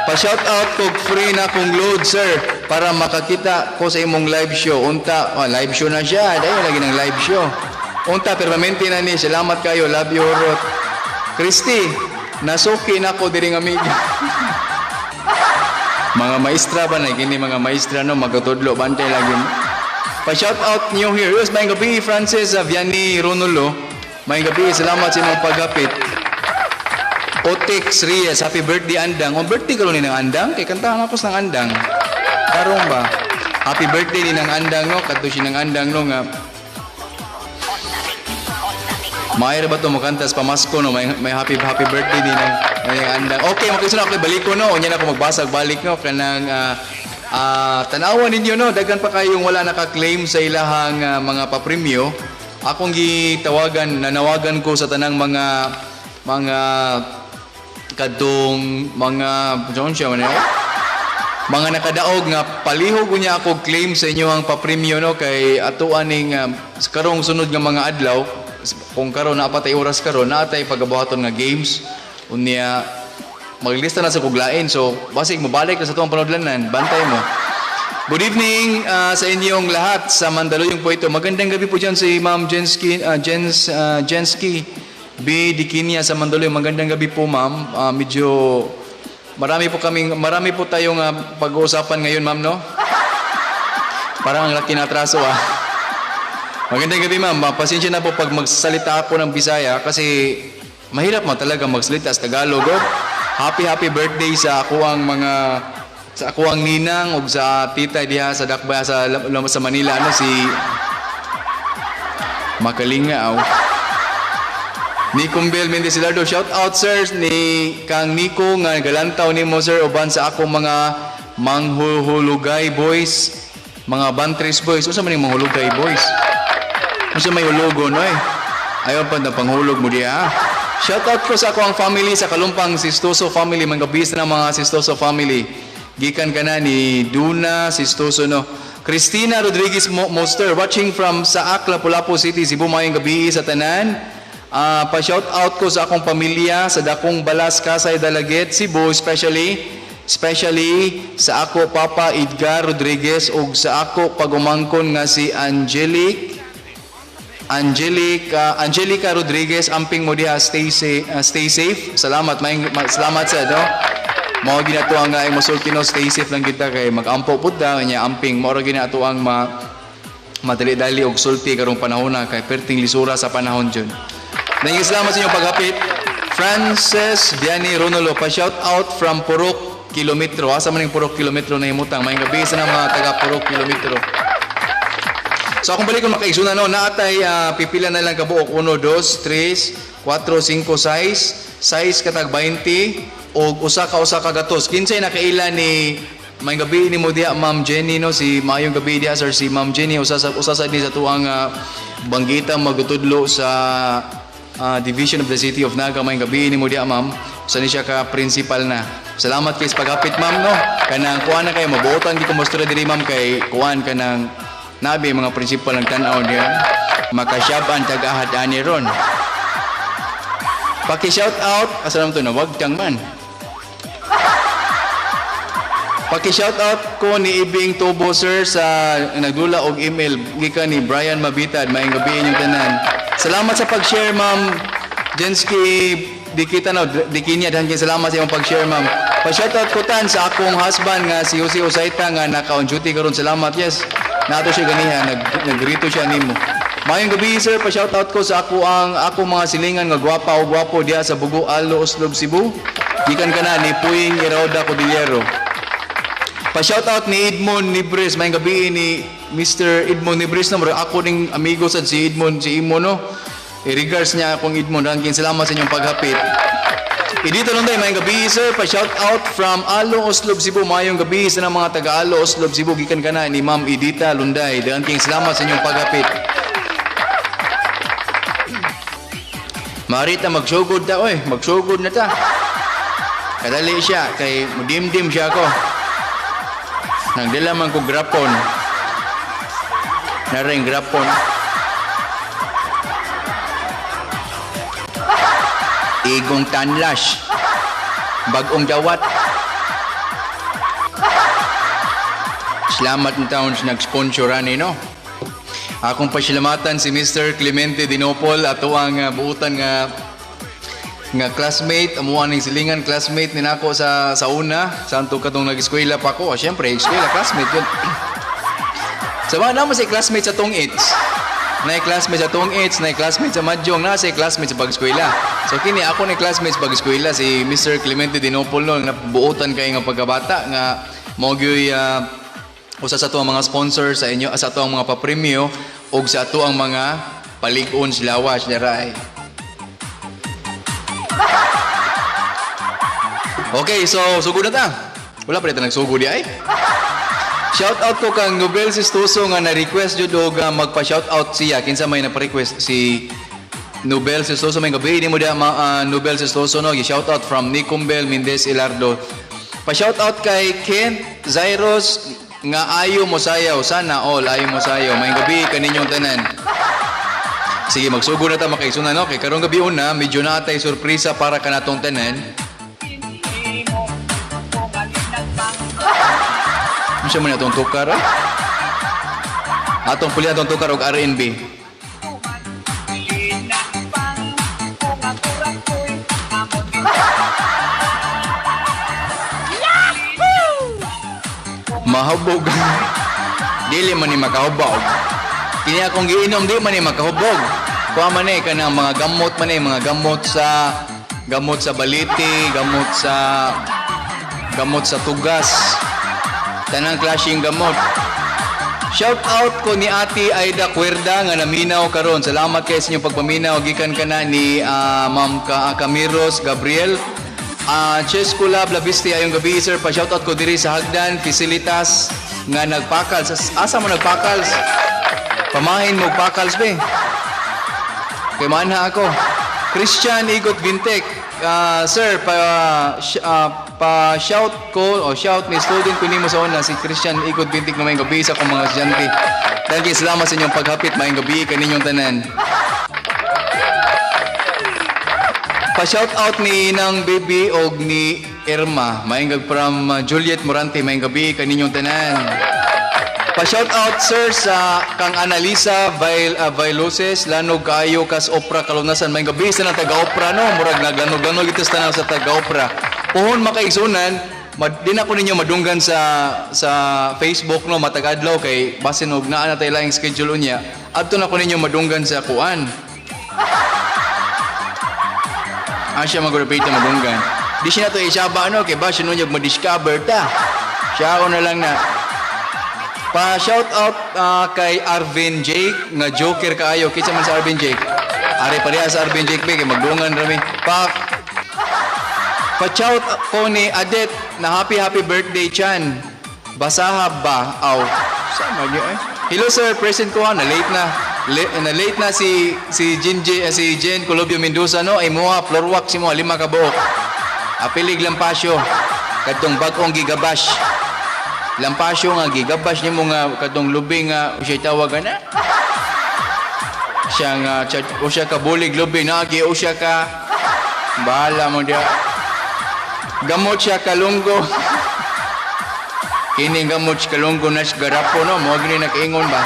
Pa-shout out kog free na kong load, sir, para makakita ko sa imong live show. Unta, oh, live show na siya. Dayon lagi ng live show. Unta, permanente na ni. Salamat kayo. Love you, Rot. Christy, nasuki na ko diri nga amiga. Mga maestra ba na kini mga maestra, no, magtutudlo bantay lagi. Pa shout out niyo here. Yes, maayong gabi Francis Vianney Ronulo. Maayong gabi, salamat sa imong paghapit. Otix Reyes, happy birthday, Andang. On birthday karon ni ng Andang, kay kantahan ako sa ng Andang. Karon ba? Happy birthday ni ng Andang, no, kadto si ng Andang, no, nga Maayo ba ito makanta sa pamasko, no? May happy happy birthday din ng may andang. Okay, makisunod ako balik ko, no. Unya na ako magbasag balik, no, kanang tan-awan ninyo, no, daghan pa kayong wala naka-claim sa ilahang mga papremyo. Akong gitawagan, nanawagan ko sa tanang mga kadtong mga John siya man eh, mga nakadaog nga palihog unya ako claim sa inyo ang papremyo, no, kay ato aning karong sunod nga mga adlaw, kung karon naa pa tay oras karon, naa tay pagabuhaton nga games. Unya maglista na sa kuglain, so basig mobalik na sa tuang panudlanan. Bantay mo. Good evening sa inyong lahat sa Mandaluyong po ito. Magandang gabi po dyan si Ma'am Jensky, Jensky B. Dikinia sa Mandaluyong. Magandang gabi po, ma'am. Medyo marami po tayong pag-uusapan ngayon, ma'am, no? Parang ang laki na atraso, ah. Magandang gabi, ma'am. Pasensya na po pag magsalita ako ng Bisaya kasi mahirap mo talaga magsalita sa Tagalog. Oh. Happy, happy birthday sa ako ang ninang ug sa tita diha sa Dakba sa Manila, ano si Makalinga aw. Ni Kumbel Mendez Silardo, shout out, sir, ni Kang Nico nga galantaw nimo, sir, uban sa akong mga manghuhulugay boys, mga Bantres boys. Unsa man ning manghulugay boys? Unsa may hulugo, no eh? Ayaw pa na panghulog mo diha. Shout out ko sa ako ang family sa Kalumpang Sistoso family, mga bis na mga Sistoso family. Gikan ka na ni Duna Sistoso, no. Christina Rodriguez Moster watching from Saak, Lapu-Lapu City, Cebu. Maayong gabi sa tanan. Pa-shout out ko sa akong pamilya sa Dakong Balas, Kasay, Dalaguete, Cebu, especially especially sa ako papa Edgar Rodriguez ug sa ako pagumangkon nga si Angelica Rodriguez. Amping mo diha, stay safe, stay safe. Salamat, salamat sa no. Mao gina to ang mosulti, no, stay safe lang kita kay magampo pud ta nya amping mao ra gina ato ang ma madali-dali og sulti karong panahon na kay perting lisura sa panahon jud. Daghang salamat sa inyong paghapit. Frances Vianney Ronulo, pa shout out from Purok Kilometro. Asa man ning Purok Kilometro na imutang? Maayong gabi sa mga taga Purok Kilometro. So akong balik kung makaigsoon, no, naatay pipila na lang kabuok 1 2 3 4 5 6 6 katag 20 og usa ka gatos. Kinsay nakaila ni? Maayong gabi ni mo diha, Ma'am Jenny, no, si maayong gabi diha, sir, si Ma'am Jenny usa sa ni sa tuang banggita magutudlo sa Division of the City of Naga. Maayong gabi ni mo diha, ma'am. Usa ni siya ka principal na. Salamat kay sa paghapit, ma'am, no. Kanang kuan na kayo mabuotan gi ko mostura diri, ma'am, kay kuan kanang nabi mga principal ng tan-aw niya. Makasyaban tag-ahad ani ron. Paki-shout out, asa naman to na wag kang man. Paki-shoutout ko ni Ibing Tubo, sir, sa nagdula og email gikan ni Brian Mabitad. Maayong gabi inyong tanan. Salamat sa pag-share, Ma'am Jensky Dikita no Dikinya, daghan kay salamat sa imong pag-share, ma'am. Pa-shoutout ko tan sa akong husband nga si Jose Osaita nga naka on duty karon. Salamat. Yes. Nato siya ganiha nagrito siya nimo. Maayong gabi, sir, pa-shoutout ko sa ako ang akong mga silingan nga gwapa o gwapo diha sa Bugo Alo, Oslob, Cebu. Gikan kana ni Puing Iroda Cordillero. Pa-shoutout ni Edmond Nibres, may gabi ni Mr. Edmond Nibres, no, murag ako ning amigo sad si Edmond, si Imo, no. I-regards niya akong Edmond, ranking salamat sa inyong paghapit. Idito lang tayo, may gabi, sir, pa-shoutout from Alo, Oslob, Cebu. Mayong gabi sa mga taga Alo, Oslob, Cebu, gikan ka na ni Ma'am Edita Lunday. Daghang salamat sa inyong paghapit. Marita, magsugod ta, oy, magsugod na ta. Kadali siya, kay mudimdim siya ako. Nagdala man ko grapon. Naring grapon. Igong tanlas. Bagong dawat. Salamat ng taon sa nag-sponsor ani, no. Akong pasalamatan si Mr. Clemente Dinopol ato ang buutan nga nga classmate, amuan ning silingan classmate ni nako sa una, sa antog katong nag-eskwela pa ko. Ah, syempre, eskwela classmate yun. Sa mga naman si classmate sa tong its. Na classmate sa tong its, na classmate sa Madjong, na si classmate sa pag-eskwela. So kini ako ni classmate sa pag-eskwela si Mr. Clemente Dinopol no, nga buotan kay nga pagkabata nga mao gyoy usa sa atuang mga sponsor sa inyo, sa atuang mga papremyo ug sa atuang mga palig-on sa lawas dara ay. Okay, so sugod na ta. Wala pa rin ta nagsugod di ay. Shout out ko kang Nobel Sistoso nga na-request jud og magpa-shout out siya. Kinsa may napa-request si Nobel Sistoso, may gabi ni mo diha Nobel Sistoso, no. Shout out from Nicombel Mendez Ilardo. Pa-shout out kay Kent Zairos nga ayo mo sayaw. Sana all ayo mo sayaw. May gabi kaninyong tanan. Sige, magsugod na ta makaigsoon, no. Kay karong gabi una, medyo natay sorpresa para kanatong tanan. Ano siya man atong tukar, eh? Atong puli atong tukar og R&B. Mahubog. Dili man ni makahubog. Kini akong giinom di man ni makahubog. Kuha man eh kanang mga gamot man eh, mga gamot sa baliti, gamot sa tugas. Tanang klaseng gamot. Shout out ko ni Ate Aida Cuerda nga naminaw karon. Salamat kay sa inyong pagpaminaw gikan kana ni Ma'am Camiros Gabriel. Chesco Lab Labisti, ayong gabi, sir. Pa shout out ko diri sa Hagdan Facilitas nga nagpakals. Asa mo nagpakals? Pamahin mo pakals be. Kay manha ako. Christian Igot Bintek. Sir, pa shout ko o shout ni student ko nimo sa una si Christian Igot Bintek na may gabi sa akong mga estudyante. Dahil kay salamat sa inyong paghapit, maayong gabi kaninyong tanan. Pa shout out ni Inang Baby og ni Irma. Maayong gabi from Juliet Morante, maayong gabi kaninyong tanan. Pa shout out, sir, sa kang Analisa Vailoses, lanog kaayo kas opra kalunasan, maayong gabi sa nang taga-opra, no. Murag naglanog-lanog ito sa tanan sa taga-opra. Puhon makaigsunan, di na ko ninyo madunggan sa Facebook, no, matag adlaw kay basin og naa na tay laing schedule unya. Adto na ko ninyo madunggan sa kuan. Ah, siya mag-repeat na madunggan. Di siya na to isaba, ano, kay basin unya ma-discover ta. Siya ako na lang na. Pa shout out kay Arvin Jake nga joker kaayo. Kinsa man sa Arvin Jake? Ari pareha sa Arvin Jake be kay magdungan rami. Pa shout ko ni Adet na happy happy birthday chan. Basaha ba? Aw. Sama niyo eh. Hello sir, present ko ha, na late na. Na late na si Jinji, si Jen Colobio Mendoza, no. Ay moha floor wax si mo lima ka buok. Apilig lampasyo kadtong bag-ong gigabash. Lampasyo nga gigabash nimo nga kadtong lubi nga unsay tawag ana? Siya nga chat usa ka bulig lubi naagi usa ka bahala mo diha. Gamot siya kalunggo. Kini gamot kalunggo nas garapo no, mo gini nakaingon ba.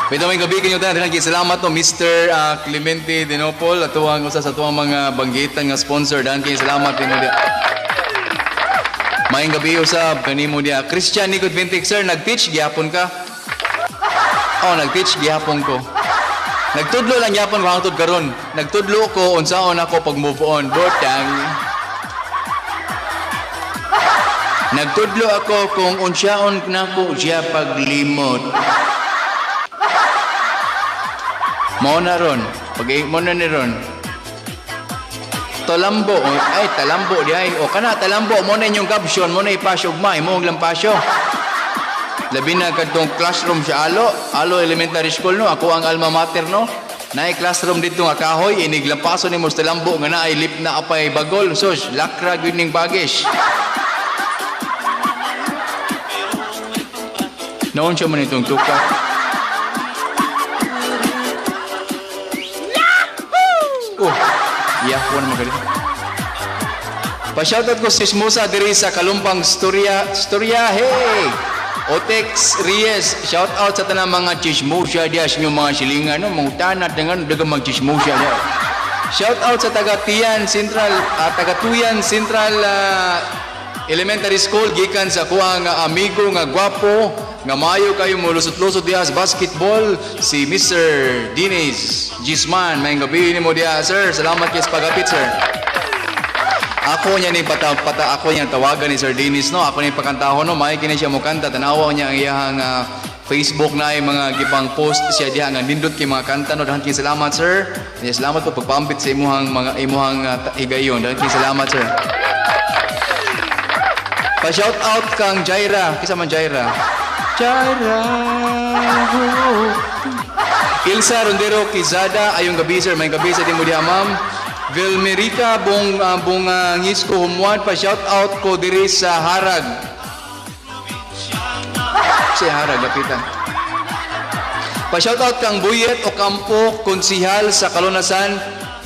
Bitaw may gabi kinyo tanan, daghang salamat no Mr. Clemente Dinopol atuang usa sa tuang mga banggitan nga sponsor. Daghang salamat nimo diha. Maayong gabi usab kanimo diha. Christian Nico Vintic sir, nag-teach gihapon ka? Oh, nag-teach gihapon ko. Nagtudlo lang gyapon ko hangtod karon. Nagtudlo ko unsaon ako pag move on. Butang. Nagtudlo ako kung unsaon nako siya paglimot. Mao na ron. Pag mo na ni ron. Talambo, o, ay talambo di ay. O kana talambo mo na inyong caption, mo na ipasyo ugma, imo ang lampasyo. Labi na kadtong classroom sa Alo, Alo Elementary School no, ako ang alma mater no. Naay classroom dito nga kahoy, iniglampaso nimo sa talambo nga naay lip na apay bagol, sus, lakra gyud ning baggage. Noon siya man itong tuka. Oh, iyak ko na magaling. Pa-shoutout ko si Musa diri sa Kalumpang Storya, Storya, hey! Otex Reyes, shoutout sa tanang mga chismosa diya sa inyong mga silingan, no? Mga tanat na nga, dagang mga chismosa diya. Shoutout sa taga-Tian Central, taga-Tuyan Central Elementary School, gikan sa kuha nga amigo nga gwapo, nga maayo kayo mo lusot-lusot diha sa basketball, si Mr. Dines Gisman. Maayong gabi nimo diha, sir. Salamat kay sa pagapit, sir. Ako niya ni pata, pata ako niya tawagan ni Sir Dennis no. Ako ni pakantahon no, may kini siya mo kanta tanawa niya ang iyahang Facebook na ay mga gipang post siya diha nga nindot kay mga kanta no. Daghan kay salamat sir. Niya salamat po pagpaambit sa imuhang mga imuhang higayon. Daghan kay salamat sir. Pa shout out kang Jaira, kisa man Jaira. Jaira. Oh. Ilsa Rondero Quezada, ayong gabi sir, may gabi sa di mo diha ma'am. Vilmerica Bong Bong Ngisco Humuan, pa shout out ko diri sa Harag. Si Harag lapitan. Pa shout out kang Buyet Ocampo, konsihal sa Kalunasan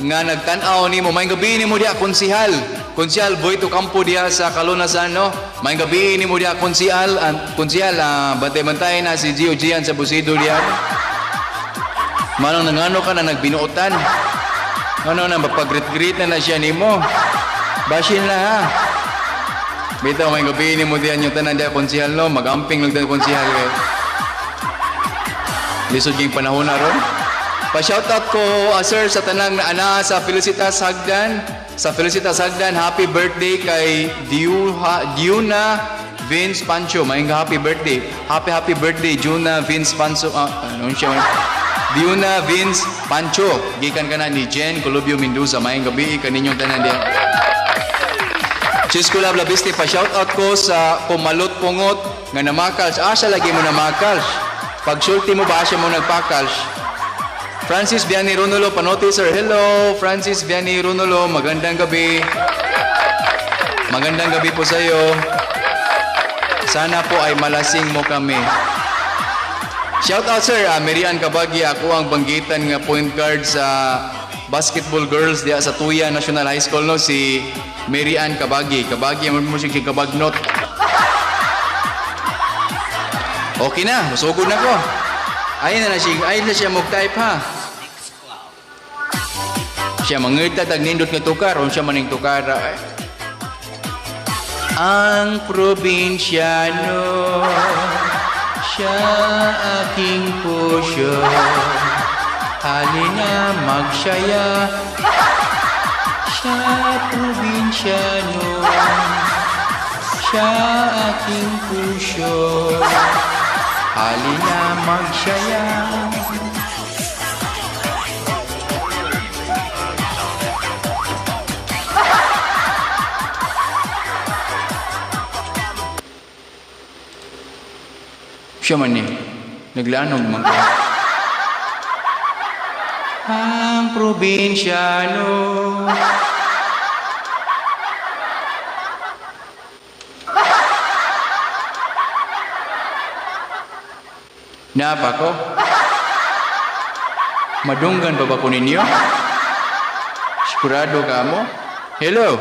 nga nagtan-aw nimo. Maayong gabi nimo diha konsihal. Konsihal Buyet Ocampo diha sa Kalunasan no. Maayong gabi nimo diha konsihal, konsihal bantay-bantay na si Gio Gian sa Busido diha. Manong nangano ka na nagbinuotan. Ano na mapagrit-grit na na siya nimo. Basin na ha. Bitaw may gabi nimo diha yung tanan diha konsihal no, magamping lang tayo konsihal kay. Lisod yung panahon na ron. Pa-shoutout ko, sir, sa tanang na ana sa Felicitas Hagdan. Sa Felicitas Hagdan, happy birthday kay Diuna Vince Pancho. Maayong happy birthday. Happy, happy birthday, Diuna Vince Pancho. Ano siya? Diuna Vince Pancho. Gikan ka na ni Jen Colubio Mendoza. Maayong gabi kaninyong tanan diha. Chisco Lab Labiste, pa-shoutout ko sa Pumalot Pungot nga namakals. Asa lagi mo namakals? Pagsulti mo ba siya mo nagpakals? Francis Vianney Runolo, panote sir. Hello, Francis Vianney Runolo. Magandang gabi. Magandang gabi po sa iyo. Sana po ay malasing mo kami. Shout out sir, Merian Kabagi, ako ang banggitan nga point guard sa basketball girls diha sa Tuya National High School no, si Merian Kabagi. Kabagi mo mo siya kabagnot. Okay na, musugod na ko. Ay na siya, ay na siya mag-type ha. Siya mangita tag nindot nga tukar, unsa man ning tukar. Ay. Ang probinsyano, siya aking puso. Halina magsaya, siya probinsyano, siya aking puso. Halina magsaya. Siya man ni, naglanog man ko. Ang probinsyano. Napa ko? Madunggan pa ba ko ninyo? Sigurado ka mo? Hello?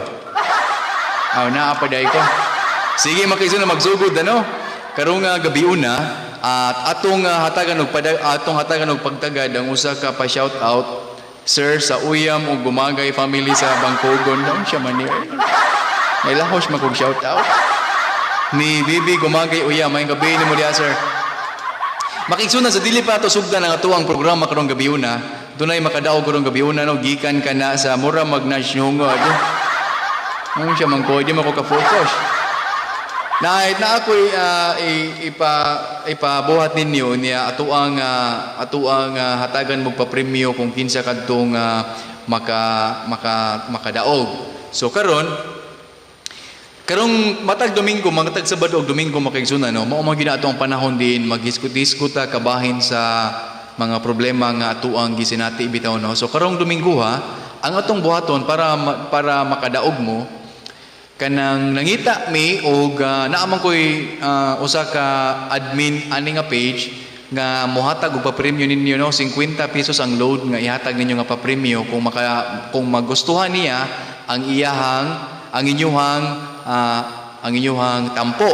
Aw, naa pa day ko. Sige, mga na magsugod ano. Karong gabi una at atong hatagan og atong hatagan og pagtagad ang usa ka pa shout out sir sa Uyam ug Gumagay family sa Bangkogon daon siya man ni. Nailahos man kog shout out. Ni Bibi Gumagay Uyam, maayong gabi nimo diha, sir. Makigsuna, sa dili pa ato sugdan ang atuang programa karong gabi una, dunay makadaog karong gabi una, no, gikan ka na sa mura magnasyungod. Mo siya man ko, di man ko ka-focus. Na na ako'y ipabuhat ninyo niya atuang hatagan mo pa-premyo kung kinsa kadtong maka maka makadaog. So karon, karong matag Domingo, matag Sabado og Domingo, makigsuna, no, mao man gyud na ato ang panahon din maghiskot-hiskot ta kabahin sa mga problema nga atuang gisinati bitaw, no. So karong Domingo ha, ang atong buhaton para makadaog mo, kanang nangita mi og naa man koy usa ka admin ani nga page nga mohatag og papremyo ninyo, no, 50 pesos ang load nga ihatag ninyo nga papremyo kung magustuhan niya ang inyuhang tampo.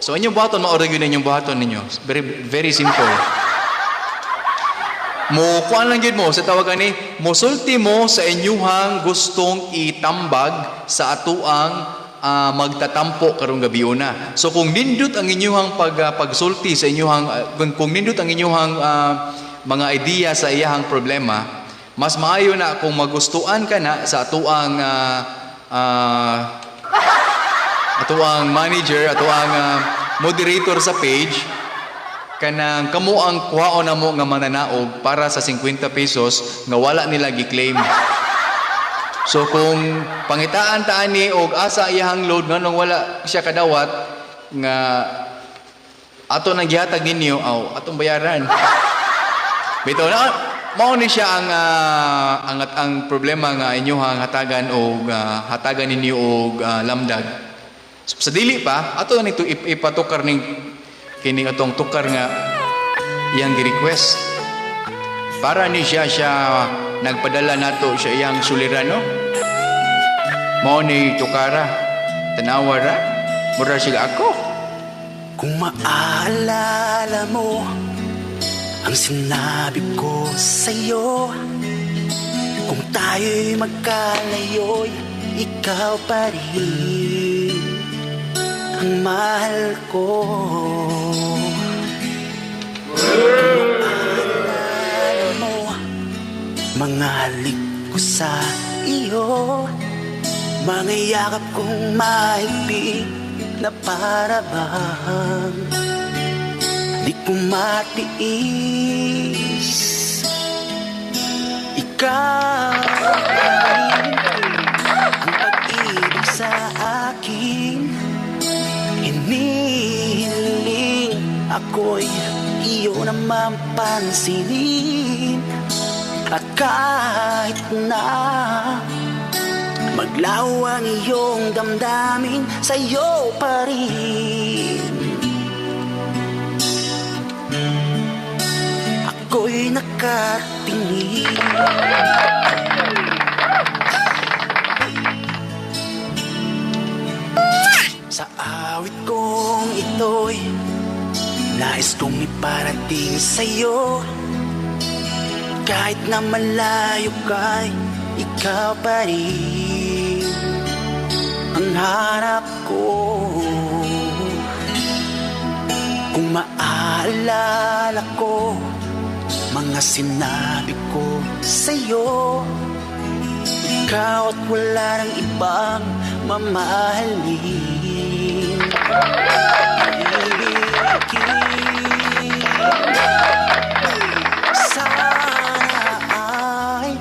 So inyong buhaton, mao ra gyud inyong buhaton ninyo. Very very simple. Mo kuan lang gyud mo sa tawag ani, mosulti mo sa inyuhang gustong itambag sa atuang magtatampo karong gabi una. So kung nindot ang inyuhang pagsulti sa inyuhang kung nindot ang inyuhang mga idea sa iyahang problema, mas maayo na kung magustuhan ka na sa atuang atuang manager, atuang moderator sa page, kanang kamo ang kuhaon namo nga mananaog para sa 50 pesos nga wala nila gi-claim. So kung pangitaan ta ani og asa iyahang load, nganong wala siya kadawat nga ato nang gihatag ninyo, aw atong bayaran. Bitaw na mao ni siya ang problema nga inyuhang hatagan og hatagan ninyo og lamdag. So, sa dili pa ato na nito ipatukar ning kining atong tukar nga iyang gi-request para ni siya siya nagpadala nato siya iyang suliran, no. Mao ni tukara, tanawa ra, mura sila ako. Kung maaalala mo ang sinabi ko sa'yo, kung tayo'y magkalayo'y ikaw pa rin ang mahal ko. Kung maaalala mo mga halik ko sa iyo, mga yakap kong mahigpit na para bang di ko matiis. Ikaw pa rin ang pag-ibig sa akin hinihiling, ako'y iyo naman pansinin. At kahit na maglaho ang iyong damdamin, sa'yo pa rin ako'y nakatingin. Sa awit kong ito'y nais kong iparating sa'yo, kahit na malayo ka'y ikaw pa rin ang hanap ko. Kung maaalala ko mga sinabi ko sa'yo, ikaw at wala nang ibang mamahalin. Ibigin. Sana ay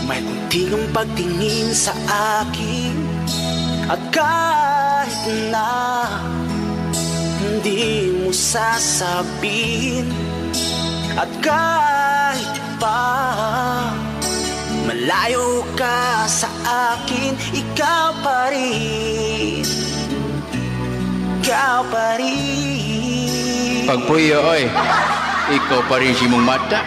may kunti kang pagtingin sa akin, at kahit na hindi mo sasabihin, at kahit pa malayo ka sa akin, ikaw pa rin, ikaw pa rin. Pagpuyo, oy. Ikaw pa rin si mong mata.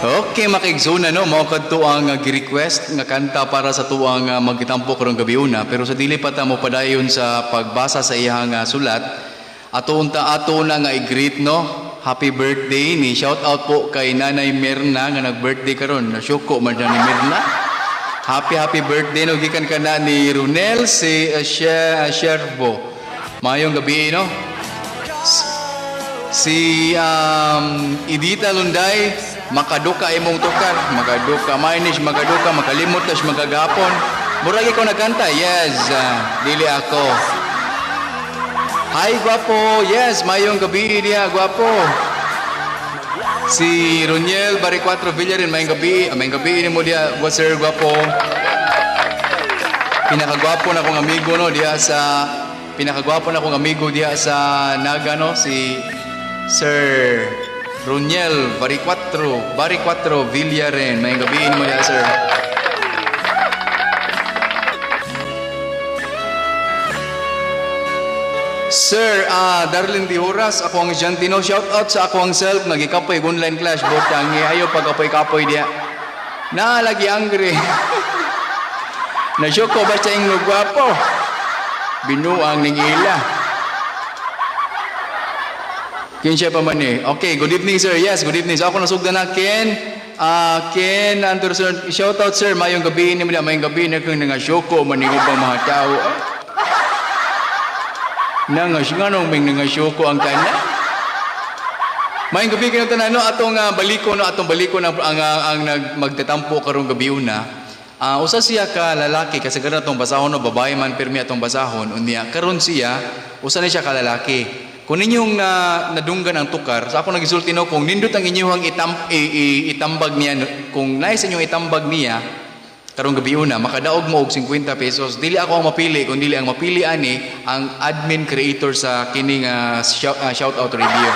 Okay, makigsuna no, mao kadto ang gi-request nga kanta para sa tuang maggitampo karong gabi una, pero sa dili pa ta mo padayon sa pagbasa sa iyang sulat, ato unta ato na nga i-greet no. Happy birthday ni shout out po kay Nanay Mirna nga nag-birthday karon. Nasyuko man siya ni Mirna. Happy happy birthday no, gikan ka na ni Runel si Shervo. Maayong gabi no. Si Idita Lunday, makaduka imong tukar, makaduka manish, makaduka, makalimot tas magagapon. Murag ikaw nagkanta? Yes, dili ako. Hi, gwapo. Yes, mayong gabi niya, gwapo. Si Roniel Baricuatro Villarin, mayong gabi. Mayong gabi ni mo diya, sir, gwapo. Pinakagwapo na kong amigo no diha sa pinakagwapo na kong amigo diha sa Naga no, si Sir Roniel Baricuatro Villarin. Mayong gabi mo diha, sir. Sir, Darlene Di Horas, ako ang Jantino. Shout out sa ako ang self, nagikapoy online clash. Butang, ayo pag-apoy-kapoy diya. Na, lagi angry. Nasyoko ba siya yung gwapo? Binuang ning ila. Kinsya pa man eh. Okay, good evening, sir. Yes, good evening. So ako nasugdan na Ken. Ken Anderson, shout out, sir. Mayong gabi ni mo mayong gabi na kung nangasyoko maningubang mga tao. Nangas nganong may nangasyoko ang tanan. Mayong gabi kayo tanan no, atong baliko no, atong baliko na ang nag magtatampo karong gabi una. Usa siya ka lalaki kasi karon atong basahon no, babae man pirmi atong basahon, unya karon siya usa ni siya ka lalaki. Kung ninyong na, nadunggan ang tukar, sa ako nagisulti no, kung nindot ang inyong itambag niya, kung nais inyong itambag niya, karong gabi una, makadaog mo og 50 pesos. Dili ako ang mapili, kung dili ang mapili ani ang admin creator sa kining shout out review.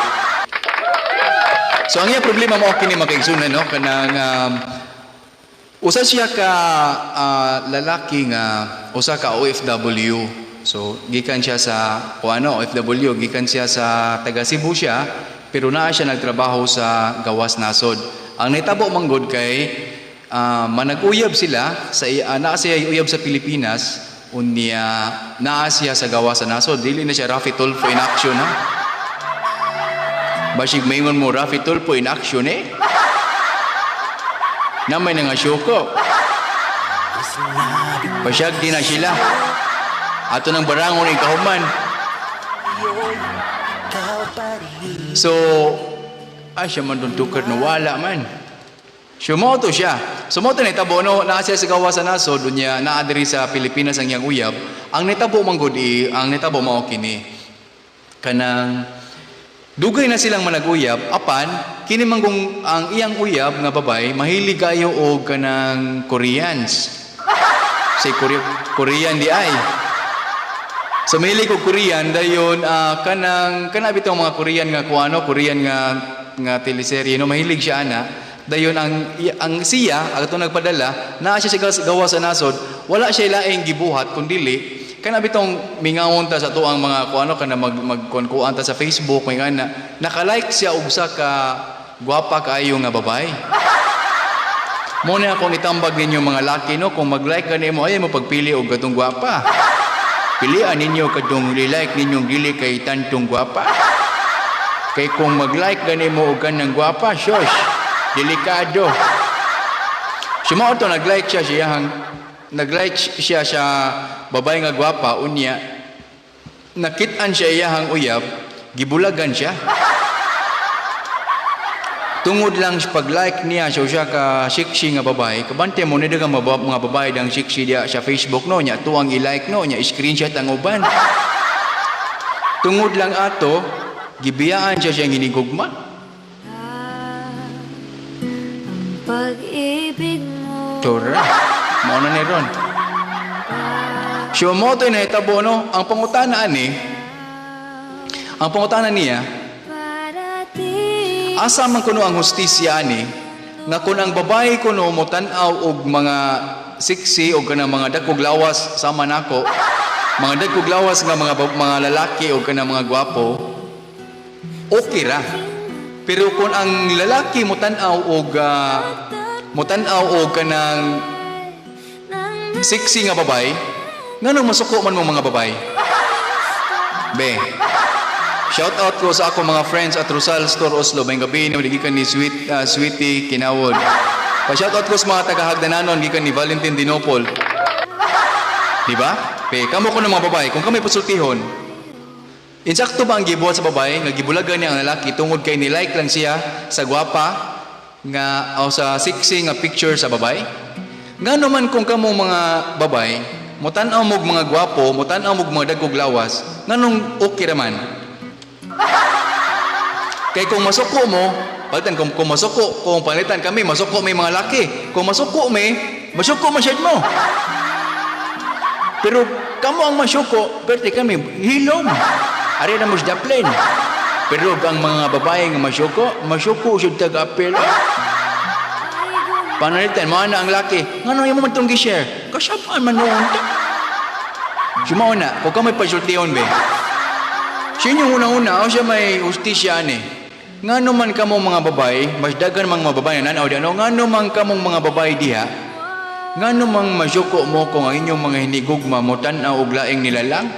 So ang iya problema mo kini makaigsunan no, kanang usa siya ka lalaki nga usa ka OFW. So gikan siya sa kuano OFW, gikan siya sa taga Cebu siya, pero naa siya nagtrabaho sa gawas nasod. Ang nahitabo man gud kay manag-uyab sila sa naa siya uyab sa Pilipinas, unya naa siya sa gawas sa nasod. Dili na siya Raffy Tulfo in action ha. Basig maingon mo Raffy Tulfo in action eh. Namay na nga syuko. Basyag di na sila. Ato ng barangon ikahuman. So, siya man dun tukar na wala man. Sumoto siya. Sumoto na itabo, no, naa siya sa gawa sa nasod, unya, naa diri sa Pilipinas ang iyang uyab. Ang nitabo man gud, ang nitabo mao kini. Kanang dugay na silang manag-uyab, apan kini man kung ang iyang uyab nga babay mahilig kayo og kanang Koreans. Say Korean di ay. So mahilig og Korean dayon kanang kana bitong mga Korean nga kuano, Korean nga teleserye no, mahilig siya ana. Dayon ang siya ato nagpadala naa siya sa gawa sa nasod, wala siya laing gibuhat kundili kana bitong mingawon ta sa tuang mga kuano kana magkuan ta sa Facebook may ana, naka-like siya og usa ka gwapa kaayo nga babae. Mo na akong itambag ninyo mga laki no, kung mag-like ka nimo ay mo pagpili og katong gwapa. Pilian ninyo kadtong li-like ninyong dili kay tantong gwapa. Kay kung mag-like ka nimo og kanang gwapa, shush, delikado. Sumao to nag-like siya siyang nag-like siya sa babae nga gwapa, unya nakit-an siya iyahang uyab, gibulagan siya. Tungod lang sa pag-like niya sa usa ka sexy nga babae, kabante mo ni daghang mga babae dang sexy diya sa Facebook no, nya tuwang i-like no, nya screenshot ang uban. Tungod lang ato, gibiyaan siya siyang ginigugma. Pag-ibig mo. Tora, mao na ni ron. Siya mo to nahitabo no, ang pangutana ani, ang pangutana niya, asa man kuno ang hustisya ani nga kun ang babae kuno motan-aw og mga sexy og kanang mga dakog lawas sama nako, mga dakog lawas nga mga lalaki og kanang mga gwapo, okay ra. Pero kung ang lalaki mo tan-aw og kanang sexy nga babay, nganong masuko man mo mga babay? Be. Shout out ko sa ako mga friends at Rosal Store Oslo. May gabi ni gikan ni Sweetie Kinawod. Pa shout out ko sa mga taga-Hagdananon gikan ni Valentin Dinopol. Di ba? Be, kamo ko ng mga babae, kung kami pasultihon, insakto ba ang gibuhat sa babae nga gibulagan niya ang lalaki tungod kay ni-like lang siya sa gwapa nga o sa sexy nga picture sa babae? Ngano man kung kamo mga babae, mutan-aw mog mga gwapo, mutan-aw mog mga dagkog lawas, nganong okay ra man? Kay kung masuko mo, palitan kung masuko, kung palitan kami, masuko may mga laki. Kung masuko may, masuko man siya mo. Pero kamo ang masuko, perte kami, hilom. Ari na mo sa daplin. Pero ang mga babae nga masuko, masuko siya tag-apel. Panalitan, mo na ang laki. Ngano yung mo man itong gi-share? Kasapaan man noon ta. Sumao na, kung ka may pasultihon be. Siya yung una-una, o siya may hustisya ani. Ngano man kamo mga babae, mas dagan mang mga babae na nanaw di ano, ngano man kamong mga babae diha, ngano mang masuko mo kung ang inyong mga hinigugma mo tan-aw og laing nilalang?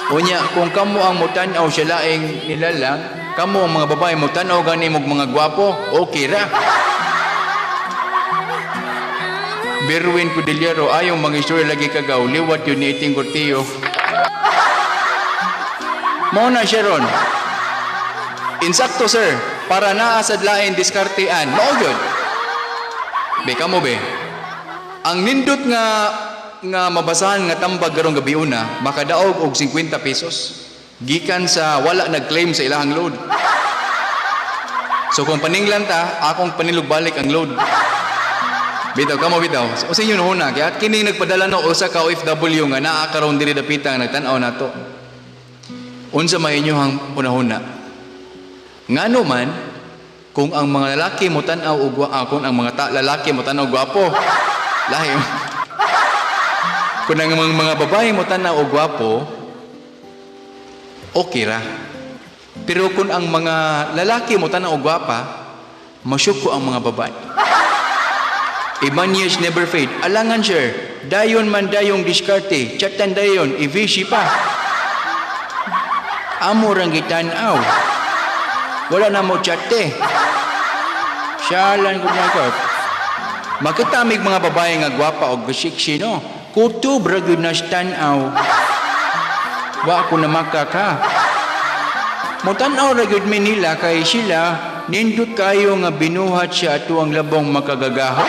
Unya, kung kamo ang mutan-aw sa laing nilalang, kamo ang mga babae mutan-aw gani mog mga gwapo, okay ra. Berwin Cordillero, ayong mga istorya lagi kagaw, liwat yun ni Iting Gortillo. Mao na siya ron. Insakto sir, para naa sa lain diskartean. Mao gyud. Be kamo be. Ang nindot nga nga mabasahan nga tambag karong gabi una, makadaog og 50 pesos. Gikan sa wala nag-claim sa ilahang load. So kung paninglan ta, akong panilugbalik ang load. Bitaw kamo bitaw. O sa inyo nuhuna, kaya kini nagpadala no usa ka OFW nga naa karon diri dapita nga nagtan-aw nato. Unsa may inyohang hunahuna? Ngano man kung ang mga lalaki mo tan-aw og kung ang mga lalaki mo tan-aw gwapo. Lahi. Kung ang mga babae mo tan-aw og gwapo, okay ra. Pero kung ang mga lalaki mo tan-aw og gwapa, masyuko ang mga babae. Ibanez never fade. Alangan sir, dayon man dayong diskarte, chatan dayon, i-VC pa. Amo rang gitan-aw. Wala na mo chatte. Siyalan ko na ko. Makita mig mga babae nga gwapa og sexy no. Kutob ra gyud na tan-aw. Wa ko na makaka. Mutan-aw ra gyud mi nila kay sila nindot kayo nga binuhat siya ato ang labong makagagaho.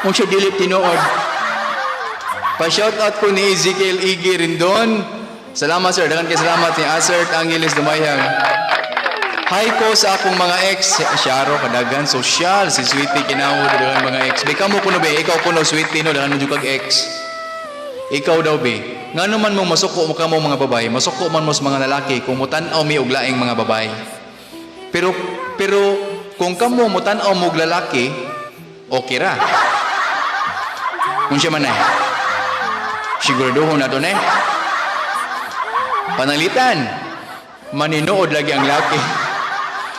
Kung siya dili tinuod. Pa-shout out ko ni Ezekiel Igi Rindon. Salamat sir, daghan kay salamat ni Asert Angeles Dumayang. Hi ko sa akong mga ex, Sharo kadagan social si Sweetie Kinawo daghan mga ex. Be kamo kuno be, ikaw kuno Sweetie no daghan mo jud kag ex. Ikaw daw be. Ngano man mo masuko mo kamo mga babae, masuko man mo sa mga lalaki kung mutan-aw mi og laing mga babae. Pero pero kung kamo mutan-aw mo og lalaki, okay ra. Kung siya man ay. Siguraduhon na to eh. Pananglitan, maninood lagi ang laki.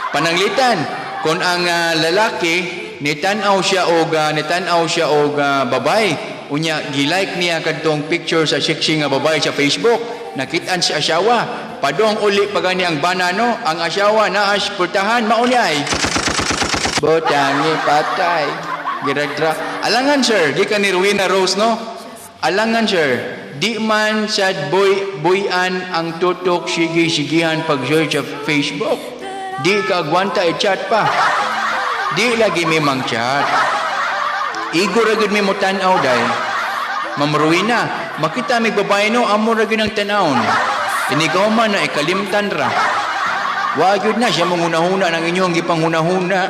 Pananglitan, kung ang lalaki nitan-aw siya og babae, unya gi-like niya kadtong picture sa sexy nga babae sa Facebook, nakit-an si asawa, padong uli pa gani ang bana no, ang asawa naa sa pultahan mao ni ay. Botangi patay. Giradra. Alangan sir, gikan ni Rowena Rose no. Alangan sir, di man sad boy boyan ang tutok sige-sigihan pag-search sa Facebook. Di ka agwanta i-chat pa. Di lagi mi mang chat. Igo ra gyud mi mo tan-aw day. Ma'am Rowena, makita mig babae no, amo ra gyud ang tan-awon. Inigaw man na ikalimtan ra. Wa gyud na siya mangunahuna ng inyong gipanghunahuna.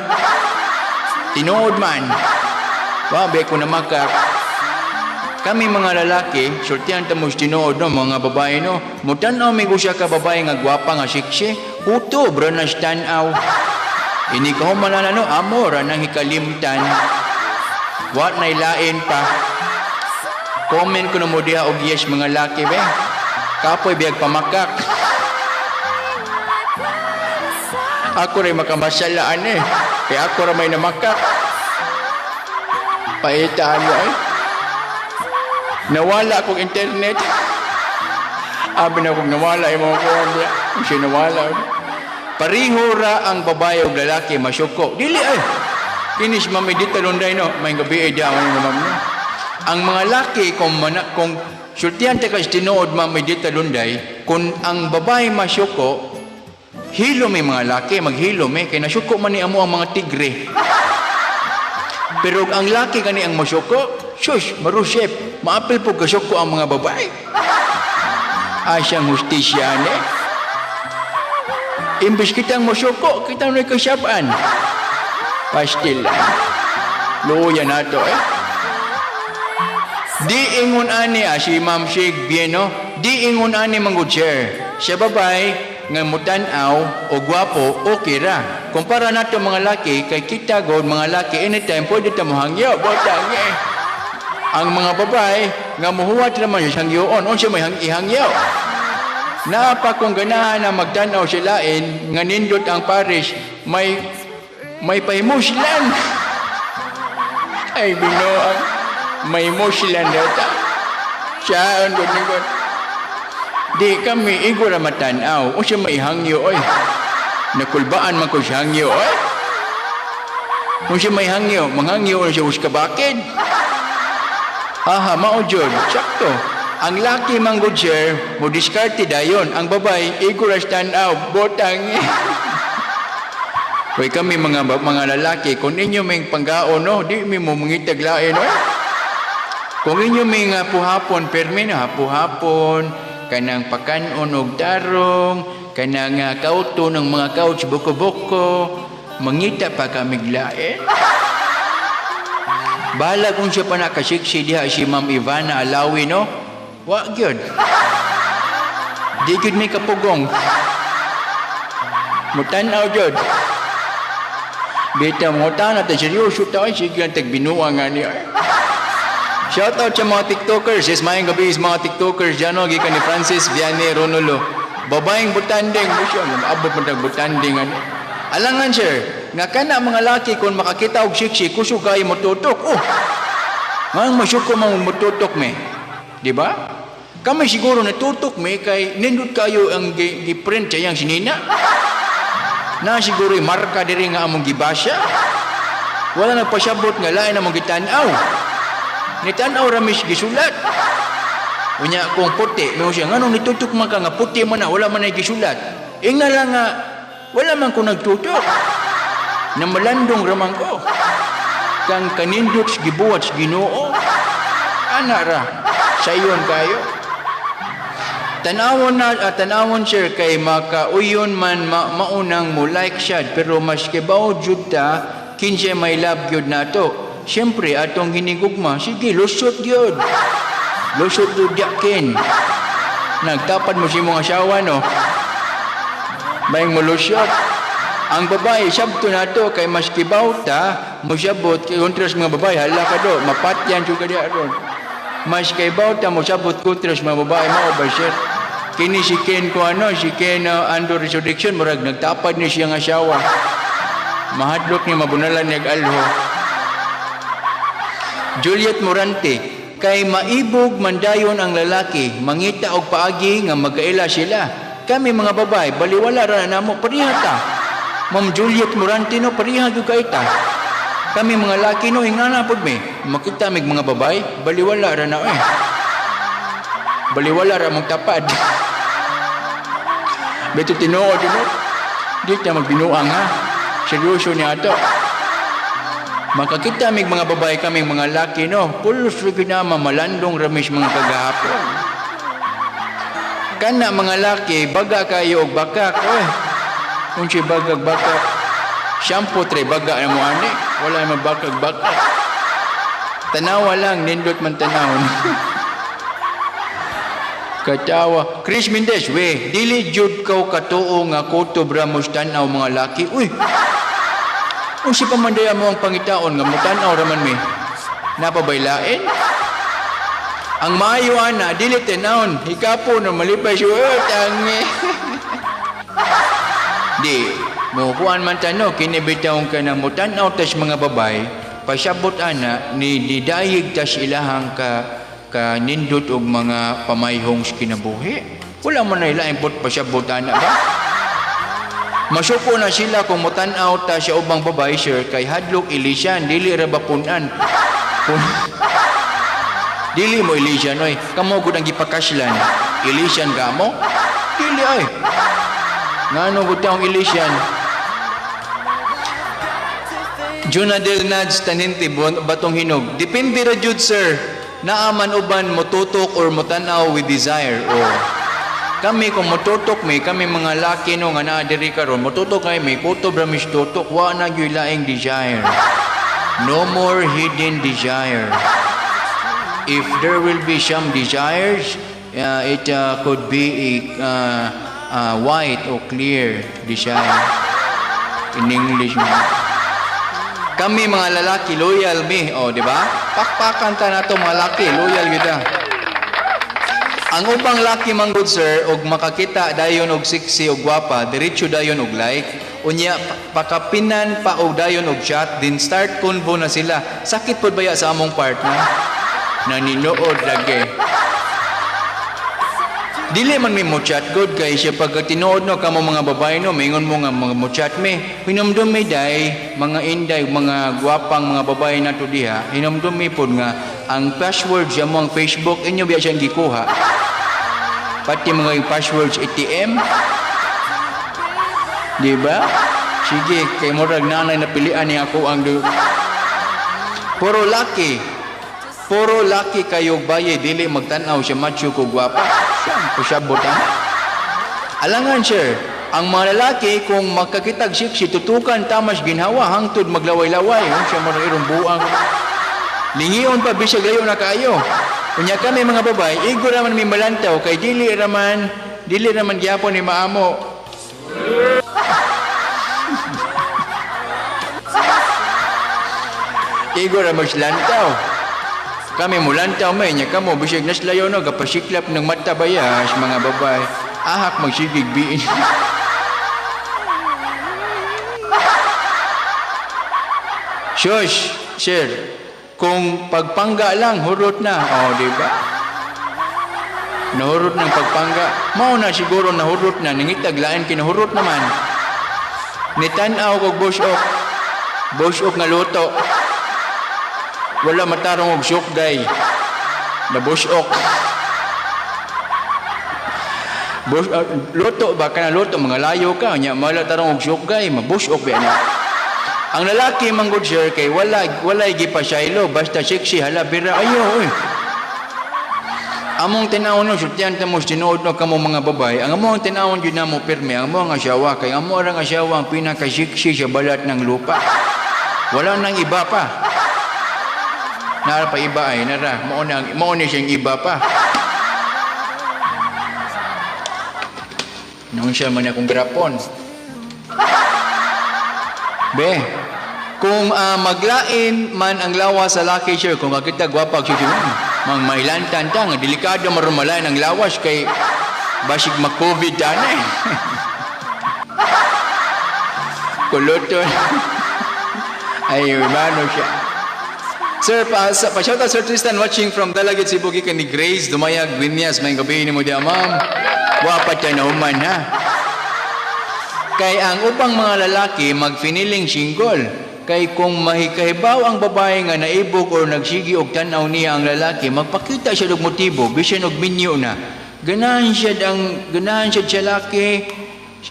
Tinuod man. Wa be ko na makak. Kami mga lalaki, sultihan ta mo sa tinuod no, mga babae no. Mutan-aw mig usa ka babae nga gwapa nga sexy, kutob ra na sa tan-aw. Inikaw man na no, amo ra nang hikalimtan. Wa nay lain pa. Comment ko na mo diha og yes mga laki be. Kapoy biyag pamakak. Ako rin makamasalaan eh. Kaya ako rin may namakak. Paitaan mo eh. Nawala akong internet. Abi na kung nawala yung mga kuwan niya. Siya nawala. Pariho ra ang babae o lalaki masyuko. Dili ay. Kinis ma'am Edita Lunday no. May gabi ay di ako ni ma'am no. Ang mga laki kung mana, kung sultihan ta kas tinuod, Ma'am Edita Lunday, kung ang babae masyuko, hilo may mga laki, maghilo may, kay nasyuko man ni amo ang mga tigre. Pero ang laki gani ang masyuko, sus, marusep, maapil po kasyuko ang mga babae. Asyang hustisya ni. Imbis kitang mosyuko, kitang na kasyapaan. Pastil. Luya na to eh. Di ingon ani ah, si Ma'am Sig Bieno, di ingon ani manggod sir. Sa babay nga mutan-aw o gwapo, okay ra. Kumpara nato mga laki, kay kita god mga laki anytime pwede ta mohangyo, botang eh. Ang mga babae nga muhuwat naman sa hangyoon, unsa may ihangyo. Naa pa kung ganahan na magtan-aw sila lain nga nindot ang Paris, may pahimuslan. Ay binuang may muslan data. Siya ang good good. Di kami igo ra matan-aw. Unsa may hangyo oy. Nakulbaan man ko sa hangyo oy. Unsa may hangyo, manghangyo na siya us kabakid. Haha, mao jud, sakto. Ang laki man good sir, mo diskarte dayon. Ang babay, igo ra tan-aw, botang. Hoy kami mga lalaki, kung inyo may panggaon no, di mi mo mangitag lain no. Kung inyo may nga puhapon, permi na hapuhapon, kanang pakanon og tarong, kanang kauto ng mga couch buko-buko, mangita pa kami lain. Bahala kung siya pa nakasiksi diha si Ma'am Ivana Alawi, no? Wa gyud. Di gyud may kapugong. Mutanaw gyud. Bita mo ta ta seryoso ta ay sige ang tagbinuang nga niya. Shout out sa mga TikTokers. Yes, maayong gabi sa mga TikTokers dyan, no? Gikan ni Francis Vianney Ronulo. Babaeng butanding. Mo siya, maabot mo tag butanding. Ano. Alangan, sir, nga kana mga laki kung makakita og siksi, kusog kayo motutok. Oh, nga masyuko mang motutok me. Di ba? Kami siguro natutok me kay nindot kayo ang gi-print sa iyang sinina. Na siguro yung marka diri nga among gibasya. Wala nagpasabot nga lain among gitan-aw. Nitan-aw ramis gisulat. Unya kung puti, may siya, nganong nitutok man ka nga puti man na, wala man ay gisulat. Inga lang nga, wala man ko nagtutok. Namalandong raman ko. Kang kanindot sa gibuhat sa Ginoo. Ana ra, sayon kayo. Tanawon na tanawon sir kay makauyon man maunang mo like siya pero mas kibaw jud ta kinsay may love gyud nato. Siyempre atong hinigugma sige lusot gyud. Lusot gyud yakin. Nagtapad mo si imong asawa no. Bayang mo lusot. Ang babae sabto nato kay mas kibaw ta mosabot kay kontra sa mga babae hala ka do mapatyan jud ka diha ron. Mas kibaw ta mosabot kontra sa mga babae mao ba sir? Kini si Ken ko ano, si Ken Ando Resurrection, murag nagtapad ni siyang asawa. Mahadlok ni mabunalan niya alho. Juliet Morante, kay maibog mandayon ang lalaki, mangita og paagi nga magkaila sila. Kami mga babae, baliwala ra namo pareha ta. Ma'am Juliet Morante no, pareha gyud kay ta. Kami mga laki no, ingana pud mi. Makita mig mga babae, baliwala ra na eh. Baliwala ra mong tapad. Beto tinuod no. Di ta magbinuang ha. Seryoso ni ato. Makakita mig mga babae kaming mga laki no. Pulos ra gyud na malandong ramis mga kagahapon. Kana mga laki baga kayo og bakak oy. Unsay bagag bakak? Shampoo tre baga na mo ani. Wala man bakag bakak. Tanawa lang nindot man tanawon. Katawa. Chris Mendez, we, dili jud kaw katuo nga kutob ra mo tan-aw mga laki. Uy. Unsa pa man daya mo ang pangitaon nga mutan-aw ra man mi. Napabaylain? Ang maayo ana dili tan-awon, hikapo na malipay siya. Tangi. Di. Mo kuan man ta no, kini bitaw ka na mutan-aw tas mga babay, pasabot ana ni didayig tas ilahang ka ka nindot og mga pamayhong sa kinabuhi. Wala man na ilaing put pasabot ana ba? Masuko na sila kung mutan-aw ta sa ubang babae, sir, kay hadlok ilisian, dili ra ba punan. Dili mo ilisian oy. Kamo gud ang gipakaslan. Ilisian ka mo? Dili ay. Ngano gud taong ilisian? Junadel Nads Taninti, Batong Hinog. Depende ra jud, sir. Naaman uban motutok or motanaw with desire o Kami kung motutok mi, kami mga laki no nga naa diri karon, motutok kay may kutob ra mis tutok, wa na gyud laing desire. No more hidden desire. If there will be some desires, it could be a white or clear desire. In English man. Kami mga lalaki loyal mi, oh, di ba? Pakpakan ta nato mga laki, loyal kita. Ang ubang laki man gud, sir, og makakita dayon og sexy og gwapa, diretso dayon og like. Unya pakapinan pa og dayon og chat, din start convo na sila. Sakit pod baya sa among partner? Naninood lagi. Dili man mi mo chat good kay siya pag tinuod no kamo mga babae no, maingon mo nga mga mo chat mi. Hinumdum mi day mga inday, mga gwapang mga babae nato diha, hinumdum mi pod nga ang password sa among Facebook inyo biya siyang gikuha, pati mga yung passwords ATM, di ba? Sige, kay murag nanay napilian ni ako ang Puro laki. Puro laki kayo baye dili magtan-aw siya macho ko gwapa. Pasabot ang Alangan, sir, ang mga lalaki kung makakitag sexy tutukan tamas ginhawa hangtod maglaway-laway, oh, siya mo irong buang. Lingion pa bisag layo na kaayo. Unya kami mga babae, igo raman mi malantaw kay dili raman gyapon ni maamo. Igo ra lantaw. Kami mulantaw may nya kamo bisag naslayo no kapasiklap ng mata bayas mga babae. Ahak magsigig biin. Shush, sir. Kung pagpangga lang, hurot na. Oh, di ba? Nahurot ng pagpangga. Mao na siguro nahurot na nangitag lain kinahurot naman. Nitan-aw kog busok. Busok nga luto. Wala matarong og sukday. Nabusok. Bus, luto ba kana luto mga layo ka nya mala tarong og sukday, mabusok ba na. Ang lalaki man gud, sir, kay wala walay gipasaylo basta sexy, hala bira ayo oy. Among tinawon no sultian ta mo tinuod no kamo mga babae. Ang among tinawon jud namo pirmi ang among asawa kay amo ra ang asawa ang pinaka-sexy sa balat ng lupa. Wala nang iba pa. Nara pa iba ay nara. Mao ni siyang iba pa. Noon siya man akong grapon. Be, kung maglain man ang lawas sa laki, sir, kung kakita gwapa siya, Mang mailantan ta nga delikado marumalain ang lawas kay basig ma-COVID ta na eh. Kuluton. Ay, mano siya. Sir, pa shout out Sir Tristan watching from Dalagit, Cebu, gikan ni Grace Dumayag Vinyas. May gabi nimo diya, ma'am. Wa pa siya nahuman ha. Kay ang ubang mga lalaki magfiniling single. Kay kung mahikahibaw ang babae nga naibog or nagsigi og tan-aw niya ang lalaki, magpakita siya og motibo bisan og minyo na. Ganahan siya sa laki,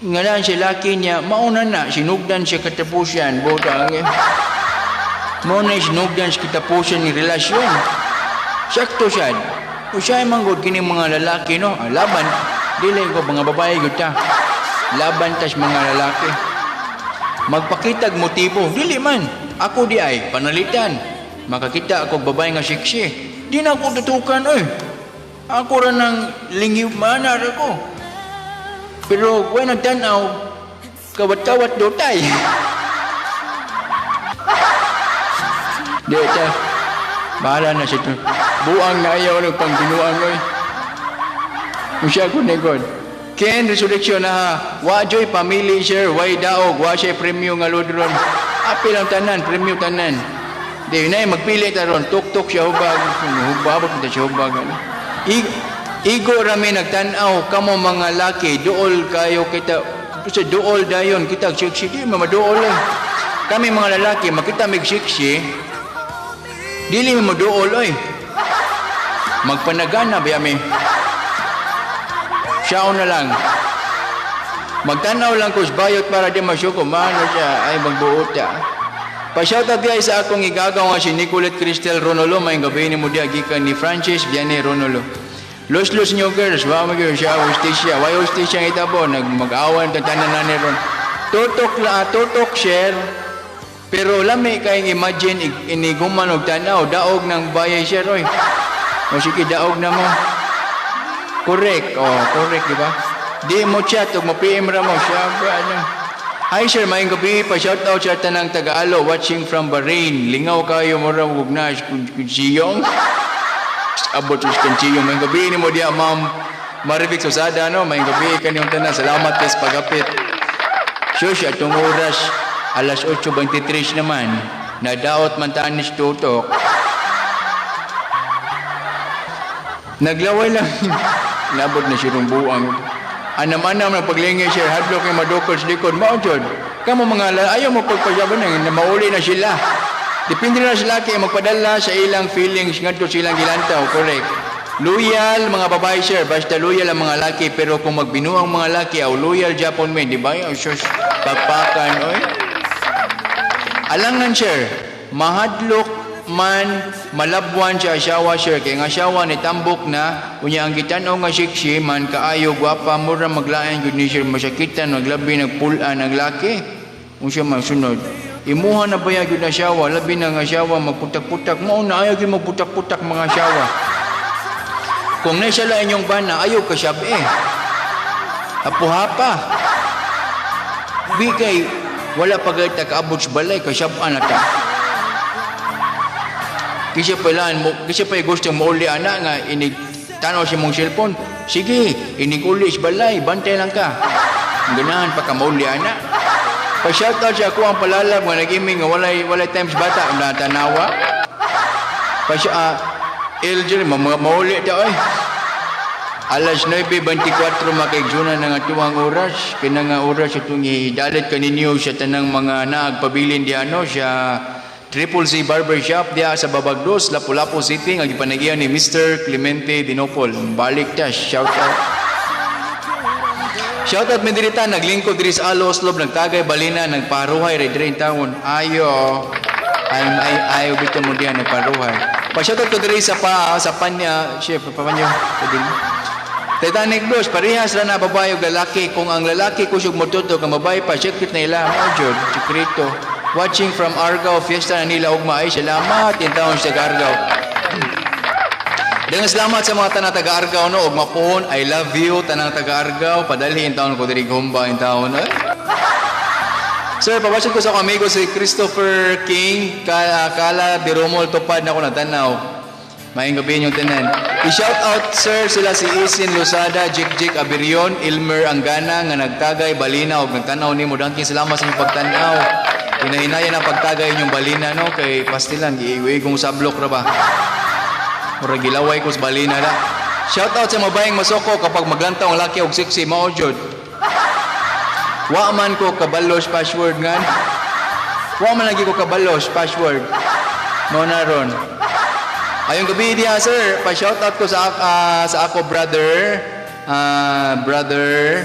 ganahan siya laki niya, mauna na sinugdan siya katapusan, butang. Mao na sinugdan sa katapusan ni relasyon. Sakto siya. Usay man gud kini mga lalaki no, ah, laban dili ko mga babae gud ta. Laban tas mga lalaki. Magpakitag motibo, dili man. Ako di ay panalitan. Makakita ako og babae nga sexy. Di na ako tutukan oy. Ako ra nang lingiw manar ako. Pero when nagtan-aw, kawat-kawat dotay. Di ta. Bahala na siya to. Buang na ayaw ng pangbinuang oy. Usya ko ni God. Ken Resurrection na ha. Wa joy pamili sir, way daog, wa siya premyo nga lodron. Apil ang tanan, premyo tanan. Di na magpili ta ron, tuk-tuk siya hubag, hubabot ta siya hubag. Ano. Igo rami nagtan-aw kamo mga laki, duol kayo kita sa duol dayon kita siksi di maduol eh. Kami mga lalaki makita mig siksi, dili mo duol oy. Magpanagana ba mi? Siya na lang. Magtanaw lang ko sa bayot para di masuko. Mano siya ay magbuot ya. Pa-shoutout guys sa akong igagaw nga si Nicolette Cristel Ronolo. May gabi ni mo diya gikan ni Francis Vianney Ronolo. Los-los nyo girls, wa mo gyud siya hostisya. Why hostisya ang itabo? Nag mag-awan tanan na ni ron. Tutok la, tutok share. Pero lami kayong imagine iniguman og tanaw daog ng bayay share oy. O sige daog na mo. Correct. Oh, correct, di ba? Di mo chat ug mo-PM ra mo siya ba ano. Hi sir, maayong gabi pa shout out sa tanang Tagaalo watching from Bahrain. Lingaw kayo mo ra ug na kunsiyong. Abot sa kunsiyong. Maayong gabi nimo diya ma'am Marivic Susada no. Maayong gabi kaniyong tanan. Salamat kay sa pagapit. Shush, atong oras alas 8:23 naman. Nadaot man tanis tutok. Naglaway lang. Nabot na siya rong buang. Anam-anam na paglingi siya, hadlok yung madukol sa likod. Mao jud. Kamo mga ayaw mo pagpasaban na mauli na sila. Depende na sila kay magpadala sa ilang feelings ngadto sa ilang gilantaw, correct. Loyal mga babae sir, basta loyal ang mga laki pero kung magbinuang mga laki aw loyal Japon men, di ba? Ay, sus, pagpakan oy. Alangan sir, mahadlok man malabwan siya asawa sir kay nga asawa ni tambok na unya ang gitan-aw nga siksi man kaayo gwapa mura maglain gyud ni sir masakitan maglabi nagpul-an ang laki unsa man sunod imuha na ba gyud asawa labi na nga asawa magputak-putak mao na ayaw gyud magputak-putak mga asawa kung nasa la inyong bana ayaw ka sab eh apuhapa bi kay wala pa gay ta kaabot sa balay kasab-an na ta. Kisa pa lan mo, kisa pa gusto mo uli ana nga inig tanaw sa mong cellphone. Sige, inig uli sa balay, bantay lang ka. Ganahan pa ka mauli ana. Pa shoutout sa ako ang palalab nga nag-iming nga walay times bata na tanawa. Pa siya LG mauli ta oy. Alas 9:24 makaigsunan na nga tuwang oras. Kina nga oras itong idalit kaninyo sa tanang mga naagpabilin di ano sa Triple C Barbershop diya sa Babagdos, Lapu-Lapu City nga gipanagiyan ni Mr. Clemente Dinopol. Balik ta, shout out. Shout out Mendirita, naglingkod diri sa Alo Oslob, nagtagay balina, nagparuhay ray diri in taon. Ayo. Ay ay ayo bitaw mo diya nagparuhay. Pa shout out ko diri sa pa sa panya, chef, pa panyo. Pwede mo. Titanic Blues, parehas ra na babae ug lalaki. Kung ang lalaki kusog motutok, ang babae pa, secret na ila. Mao jud, sekreto. Watching from Argao, fiesta na nila ugma. Ay, salamat. In taon sa Argao. Daghang salamat sa mga tanang taga Argao no, ug mapuhon. I love you tanang taga Argao. Padalhi in taon ko diri humba in taon. Ay. Sir, pabasod ko sa akong amigo si Christopher King, Kala de Romol tupad na ko natanaw. Maayong gabi inyong tanan. I-shout out sir sila si Isin Losada, Jik Jik Abirion, Ilmer Anggana nga nagtagay balina og nagtanaw nimo. Daghang salamat sa inyong pagtan-aw. Hinahinayan ang pagtagay inyong balina no kay pastilan giigo sablok ra ba. Murag gilaway ko sa balina na. Shout out sa mabayeng masoko kapag maglantaw ang laki og sexy mao jud. Wa man ko kabalos password ngan. Wa man lagi ko kabalos password. Mao na ron. Ayong gabi diha sir, pa shout out ko sa ako brother, brother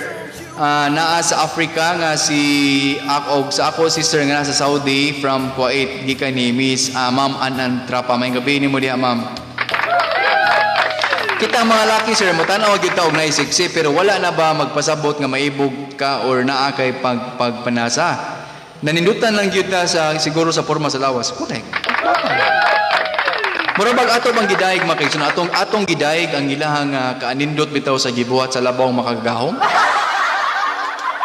naa sa Africa nga si ako sa ako sister nga nasa Saudi from Kuwait gikan ni Miss Ma'am Anan Trapa. Maayong gabi nimo diha ma'am. Kita mga laki sir, mo tan-aw gyud ta og naay sexy pero wala na ba magpasabot nga maibog ka or naa kay pagpanasa. Nanindutan lang gyud ta sa siguro sa porma sa lawas. Correct. Mura bag ato bang gidayeg makigsoon atong gidayeg ang ilahang kaanindot bitaw sa gibuhat sa labaw makagagahom.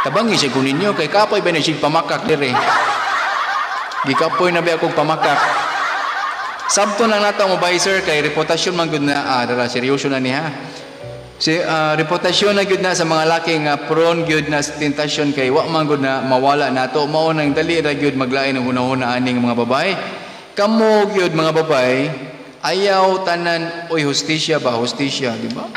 Tabangi siya kunin ninyo kay kapoy ba ni siya pamakak dire. Gikapoy na ba akong pamakak. Sabto lang nato mo bay sir kay reputasyon man gud na dara seryoso na niya. Si reputasyon na gyud na sa mga laki nga prone gyud na sa tentasyon kay wa man gud na mawala nato, mao nang dali ra gyud maglain ang hunahuna aning mga babae. Kamo gyud mga babae, ayaw tanan oy, hustisya ba, hustisya, di ba?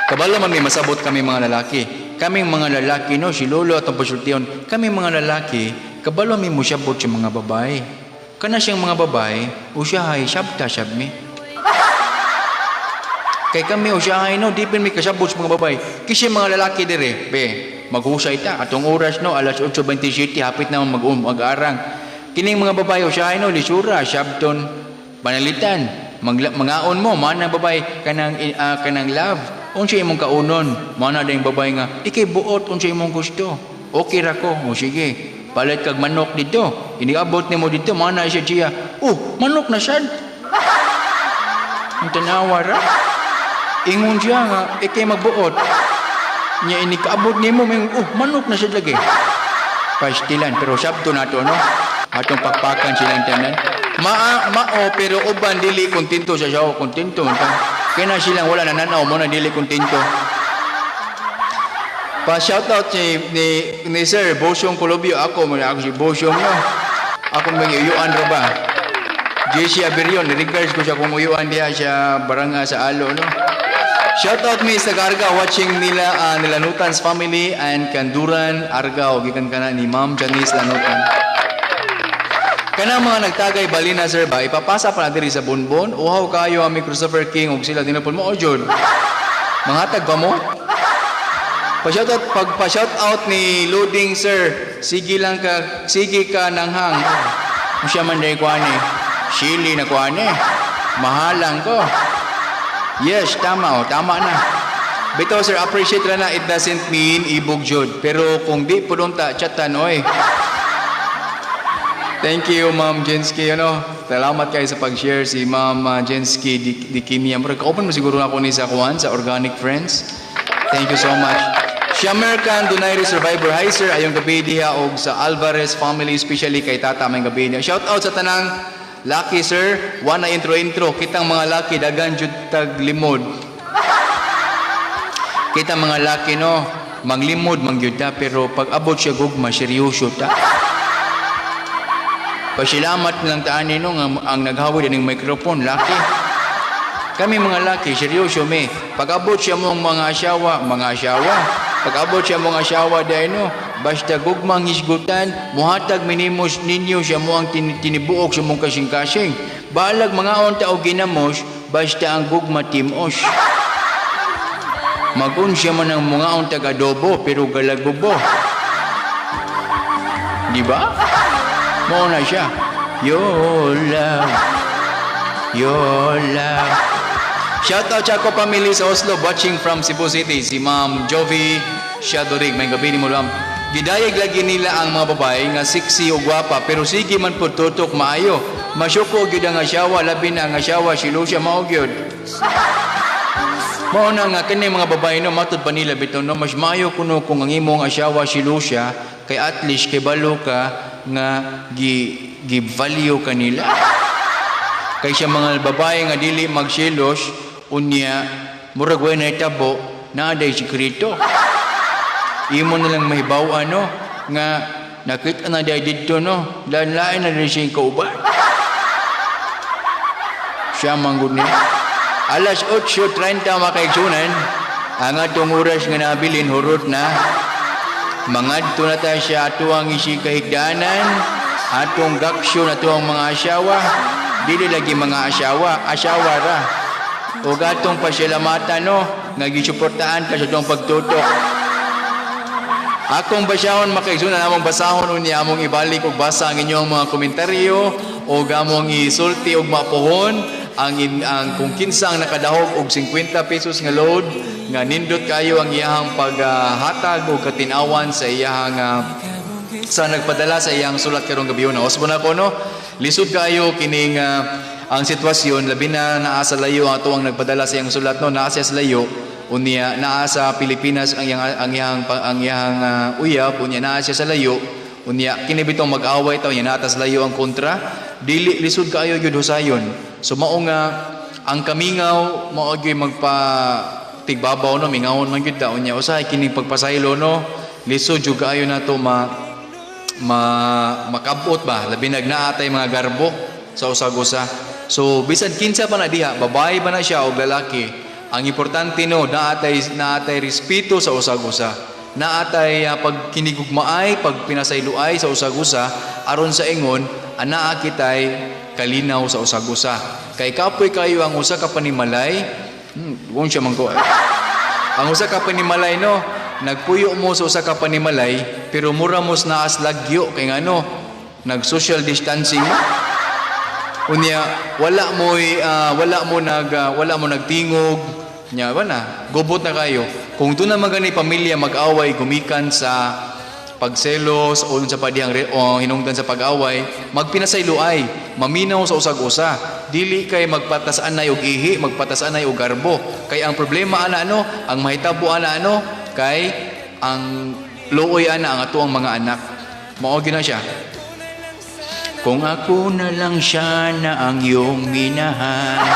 Kabalo man may masabot kami mga lalaki. Kaming mga lalaki, no, si Lolo atong pasultiyon, kami mga lalaki, kabalo mi mosabot sa mga babae. Kana siyang mga babae, usahay sabta sab mi. Kay kami usahay, no, di mi kasabot sa mga babae. Kasi mga lalaki dire, be, maghusay ta atong oras, no, alas 8:27, hapit na mag-arang. Kining mga babae usahay, no, lisura, sabton, panalitan, mangaon mo, mana babae kanang love. Unsa imong kaunon? Mana dayong babae nga, ikay buot, unsa imong gusto? Okay ra ko, o sige. Palit kag manok dito. Iniabot nimo dito, mana siya siya. Oh, manok na sad. Ang tanawa ra. Ingon siya nga, ikay magbuot. Nya inikaabot nimo, may, oh, manok na siya lagi. Pastilan, pero sabto na to, no? Atong pakpakan silang tanan. Mao, pero uban dili kontento sa siya, kontento man ta. Kaya na silang wala nananaw mo na dili kontento. Pa shoutout ni Sir Bosyong Colobio, ako man ako si Bosyong, no. Ako may uyuan ra ba. JC Aberion, regards ko siya kung uyuan diha siya baranga sa Alo, no. Shoutout mi sa Argao watching nila Nilanutan's family and Kanduran Argao, gikan kana ni Ma'am Janice Lanutan. Kanang mga nagtagay balina, sir, ba ipapasa pa na diri sa Bonbon. Uhaw kayo ami Christopher King og sila dinapon mo o jud. Manghatag ba mo? Pa-shoutout, pag pa-shoutout ni Loading, sir. Sige lang ka, sige ka nanghang. Siya man day kuan eh. Sili na kuan eh. Mahalang ko. Yes, tama oh, tama na. Bitaw sir, appreciate ra na, it doesn't mean ibog jud. Pero kung di pudong ta chatan oy. Thank you, Ma'am Jensky. Ano, salamat kayo sa pag-share si Ma'am Jensky di, di Kimia. Murag open mo siguro ako ni sa kuan sa Organic Friends. Thank you so much. Shamer Khan, Dunayri Survivor. Hi sir, ayong gabi diha og sa Alvarez family, especially kay Tata, may gabi niya. Shout out sa tanang laki, sir. Wa na intro intro. Kitang mga laki dagan jud tag limod. Kita mga laki, no, manglimod mangyud ta, pero pag abot siya gugma, seryoso ta. Pasalamat lang taani, no, nga ang naghawid ining microphone laki. Kami mga laki seryoso mi. Pag abot siya mong mga asawa, mga asawa. Pag abot siya mong asawa dahil, no, basta gugmang hisgutan, muhatag minimos ninyo siya mo ang tinibuok sa mong kasing-kasing. Balag mga unta o ginamos, basta ang gugma timos. Magun siya man ang mga untag adobo, pero galagubo. Di ba? Mao na siya. Your love, your love. Shout out sa ako family sa Oslo watching from Cebu City. Si Ma'am Jovi Shadorig. May gabi ni mo, ma'am. Gidayeg lagi nila ang mga babae nga sexy o gwapa pero sige man po tutok maayo. Masyoko gyud ang asawa, labi na ang asawa si Lucia, mao gyud. Mao na nga kini mga babae, no, matud pa nila bitaw, no, mas maayo kuno kung ang imong asawa si Lucia kay at least kay balo ka nga gi gi value kanila. Kay siya mga babae nga dili magselos unya murag way nahitabo, naa day sekreto. Imo na lang mahibaw ano nga nakita na day didto, no, lain na din siya kauban. Siya manggod niya. Alas 8:30, mga kaigsunan, ang atong oras nga nabilin hurot na. Mangadto na ta siya atuang isi kahigdanan, atong gaksyon atuang mga asawa, dili lagi mga asawa, asawa ra. O atong pasalamatan, no, nga gisuportahan ka sa atong pagtutok. Akong basahon, mga kaigsunan, among basahon unya among ibalik og basa ang inyong mga komentaryo o among isulti og mapuhon ang kung kinsa ang nakadahog og 50 pesos nga load nga nindot kayo ang iyahang paghatag og katinawan sa iyahang sa nagpadala sa iyang sulat karong gabi na. Osbo na ko, no. Lisod kayo kining ang sitwasyon, labi na naa sa layo ang ato ang nagpadala sa iyang sulat, no, naa siya sa layo unya naa sa Pilipinas ang iyang uyab, unya naa siya sa layo, unya kini bitong mag-away ta, unya naa sa layo ang kontra, dili lisod kaayo gyud husayon. So mao nga ang kamingaw mao gyud magpa tigbabaw, no? Mingawon man gyud ta. Unya usahay kining pagpasaylo, no, lisod jud kaayo nato ma ma makabot ba, labi nag naa tay mga garbo sa usag-usa. So bisan kinsa pa na diha, babae ba na siya o lalaki, ang importante, no, naa tay respeto sa usag-usa, naa tay pagkinigugmaay, pagpinasayloay sa usag-usa, aron sa ingon anaa kitay kalinaw sa usag-usa, kay kapoy kayo ang usa ka panimalay. Siya man ko ang usa ka panimalay, no? Nagpuyo mo sa usa ka panimalay pero mura mo naas lagyo, kay ngano, nag social distancing mo. Unya wala mo nagtingog nya wala, gubot na kayo. Kung doon na gani pamilya mag-away gumikan sa pagselos o sa padihang o hinungdan sa pag-away, magpinasayloay, maminaw sa usag-usa, dili kay magpatas-anay og ihi, magpatas-anay og garbo, kay ang problema ana, ano, ang mahitabo ana, ano, kay ang luoy ana ang atuang mga anak. Mao gyud na siya. Kung ako na lang siya na ang iyong minahal.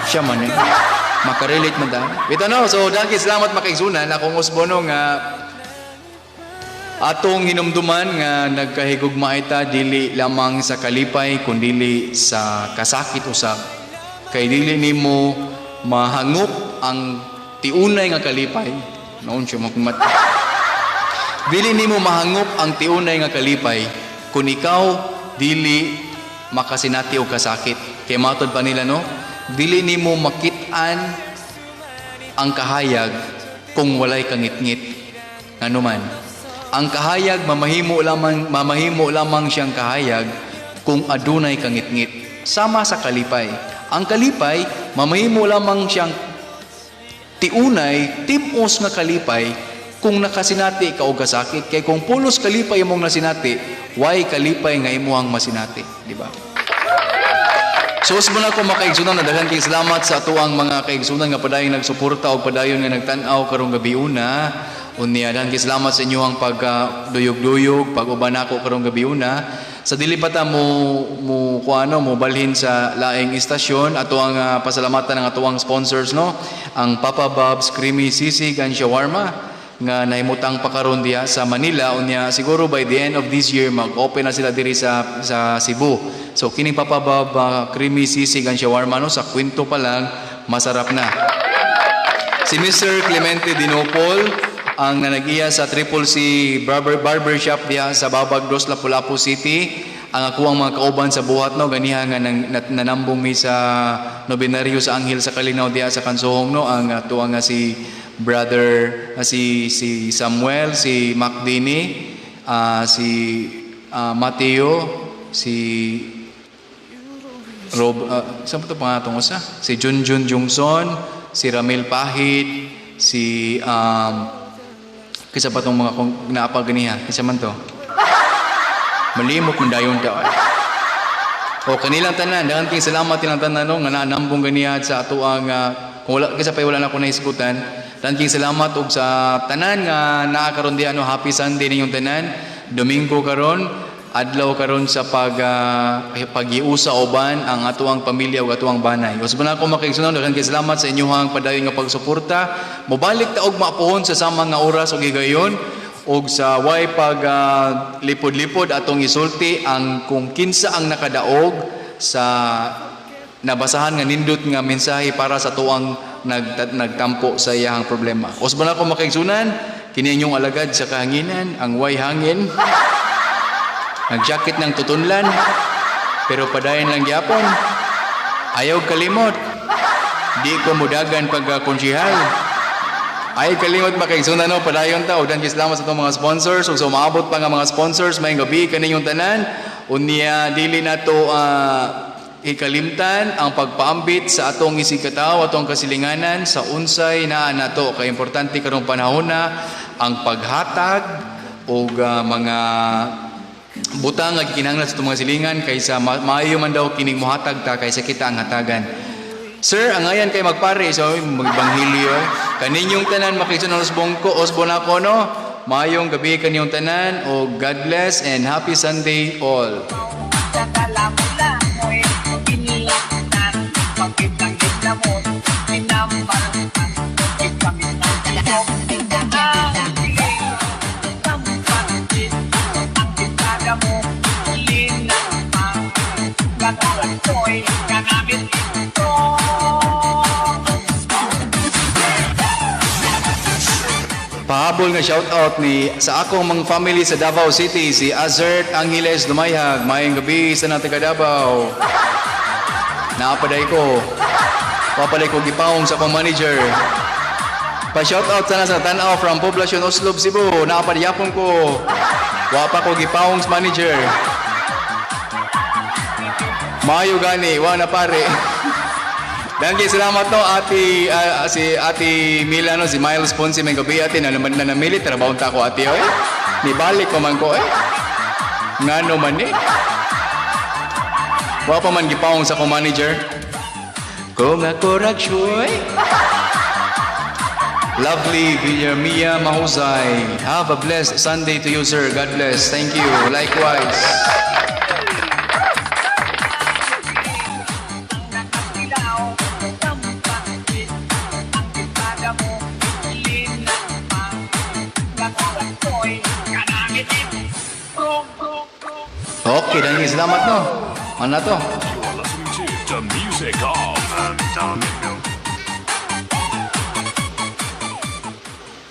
Siya man eh. Makarelate man ta. Ito, no, so daki salamat, makaigsunan. Akong usbono nga atong hinumduman nga nagkahigugma ita dili lamang sa kalipay kundili sa kasakit usab. Kay dili nimo mahangop ang tiunay nga kalipay. Noon siya makumat. Dili nimo mahangop ang tiunay nga kalipay kung ikaw dili makasinati og kasakit. Kay matod pa nila, no? Dili nimo makit-an ang kahayag kung walay kangitngit. Ngano man, ang kahayag mamahimo lamang siyang kahayag kung adunay kangitngit. Sama sa kalipay. Ang kalipay, mamahimo lamang siyang tiunay, timos nga kalipay kung nakasinati ka og kasakit. Kay kung pulos kalipay imong nasinati, way kalipay nga imuhang masinati, di ba? So usbo na ko, makaigsunan, na daghan kay salamat sa atuang mga kaigsunan nga padayon nagsuporta og padayon nga nagtan-aw karong gabi una. Unya daghan kay salamat sa inyong pag duyog-duyog, pag-uban nako karong gabi una. Sa dili pa ta mo mo kuano mo balhin sa laing istasyon, ato ang pasalamatan ang atuang sponsors, no, ang Papa Bob's Creamy Sisig and Shawarma nga nahimutang pa karon diha sa Manila. Unya siguro by the end of this year mag-open na sila diri sa Cebu. So kining Papa Bob Creamy Sisig and Shawarma, no, sa kwento pa lang masarap na. Si Mr. Clemente Dinopol ang nanag-iya sa Triple C Barber Shop diha sa Babag Dos, Lapu-Lapu City. Ang ako ang mga kauban sa buhat, no, ganiha nga nanambong mi sa nobenaryo sa Anghel sa Kalinaw diha sa Kansuhong, no, ang atuang nga si brother si si Samuel, si Macdini, si Mateo, si Rob, saan ba ito pangatong usa? Si Junjun Jungson, si Ramil Pahid, si kisa pa tong mga kung naapag ganiha, kisa man to. Malimok man dayon ta. O kanilang tanan, daghan kay salamat nilang tanan, no, nga naanambong ganiha sa atoang kung wala kisa pa wala na ako nahisgutan. Daghan kay salamat og sa tanan nga naa karon diha, no, happy Sunday ninyong tanan. Domingo karon, adlaw karon sa pag-iusa uban ang atoang pamilya ug atoang banay. Usab na ako, makaigsunan, daghan kay salamat sa inyong padayon nga pagsuporta. Mobalik ta og mapuhon sa sama nga oras ug higayon ug sa way pag lipod-lipod atong isulti ang kung kinsa ang nakadaog sa nabasahan nga nindot nga mensahe para sa tuang nagtampo sa iyahang problema. Usab na ako, makaigsunan, kini inyong alagad sa kahanginan, ang way hangin. Nag-jacket ng tutunlan, pero padayon lang gyapon. Ayaw kalimot. Di ko mudagan pag konsihal. Ay kalimot, makaigsunan, no, padayon ta. Udan salamat sa atong mga sponsors ug sa umaabot pa nga mga sponsors, maayong gabi kaninyong tanan. Unya dili nato ikalimtan ang pagpaambit sa atong isigkatawo, atong kasilinganan sa unsay naa nato, kay importante karong panahon na ang paghatag og mga butang nga gikinahanglan sa atong mga silingan, kaysa maayo man daw kining mohatag ta kaysa kita ang hatagan. Sir, ang ayan kay magpare so magbanghelyo eh. Kaninyong tanan, makigsunan usbong ko, usbon ako, no. Maayong gabi kaninyong tanan o God bless and happy Sunday all. Sa kalamula mo'y pinila. Pahabol nga shoutout ni sa akong mga family sa Davao City, si Azert Angeles Dumayhag. Maayong gabi sa nang taga Davao. Naapaday ko. Papaday ko gipawong sa akong manager. Pa-shoutout sana sa Tanaw from Poblacion Oslob, Cebu. Naapadyapon ko. Wa pa ko gipawong sa manager. Maayo gani, wa na pare. Danke, salamat no, ate, si Ate Mila, no, si Miles Ponce, may gabi ate, na naman na namili, trabaho ta ko ate, oy. Nibalik pa man ko, eh. Ngano man eh. Wa pa man gipawong sa akong manager. Kung ako ragsyoy. Lovely Villarmia Mahusay. Have a blessed Sunday to you, sir. God bless. Thank you. Likewise. Okay, dahil salamat no. Ano na to? You're listening to the music of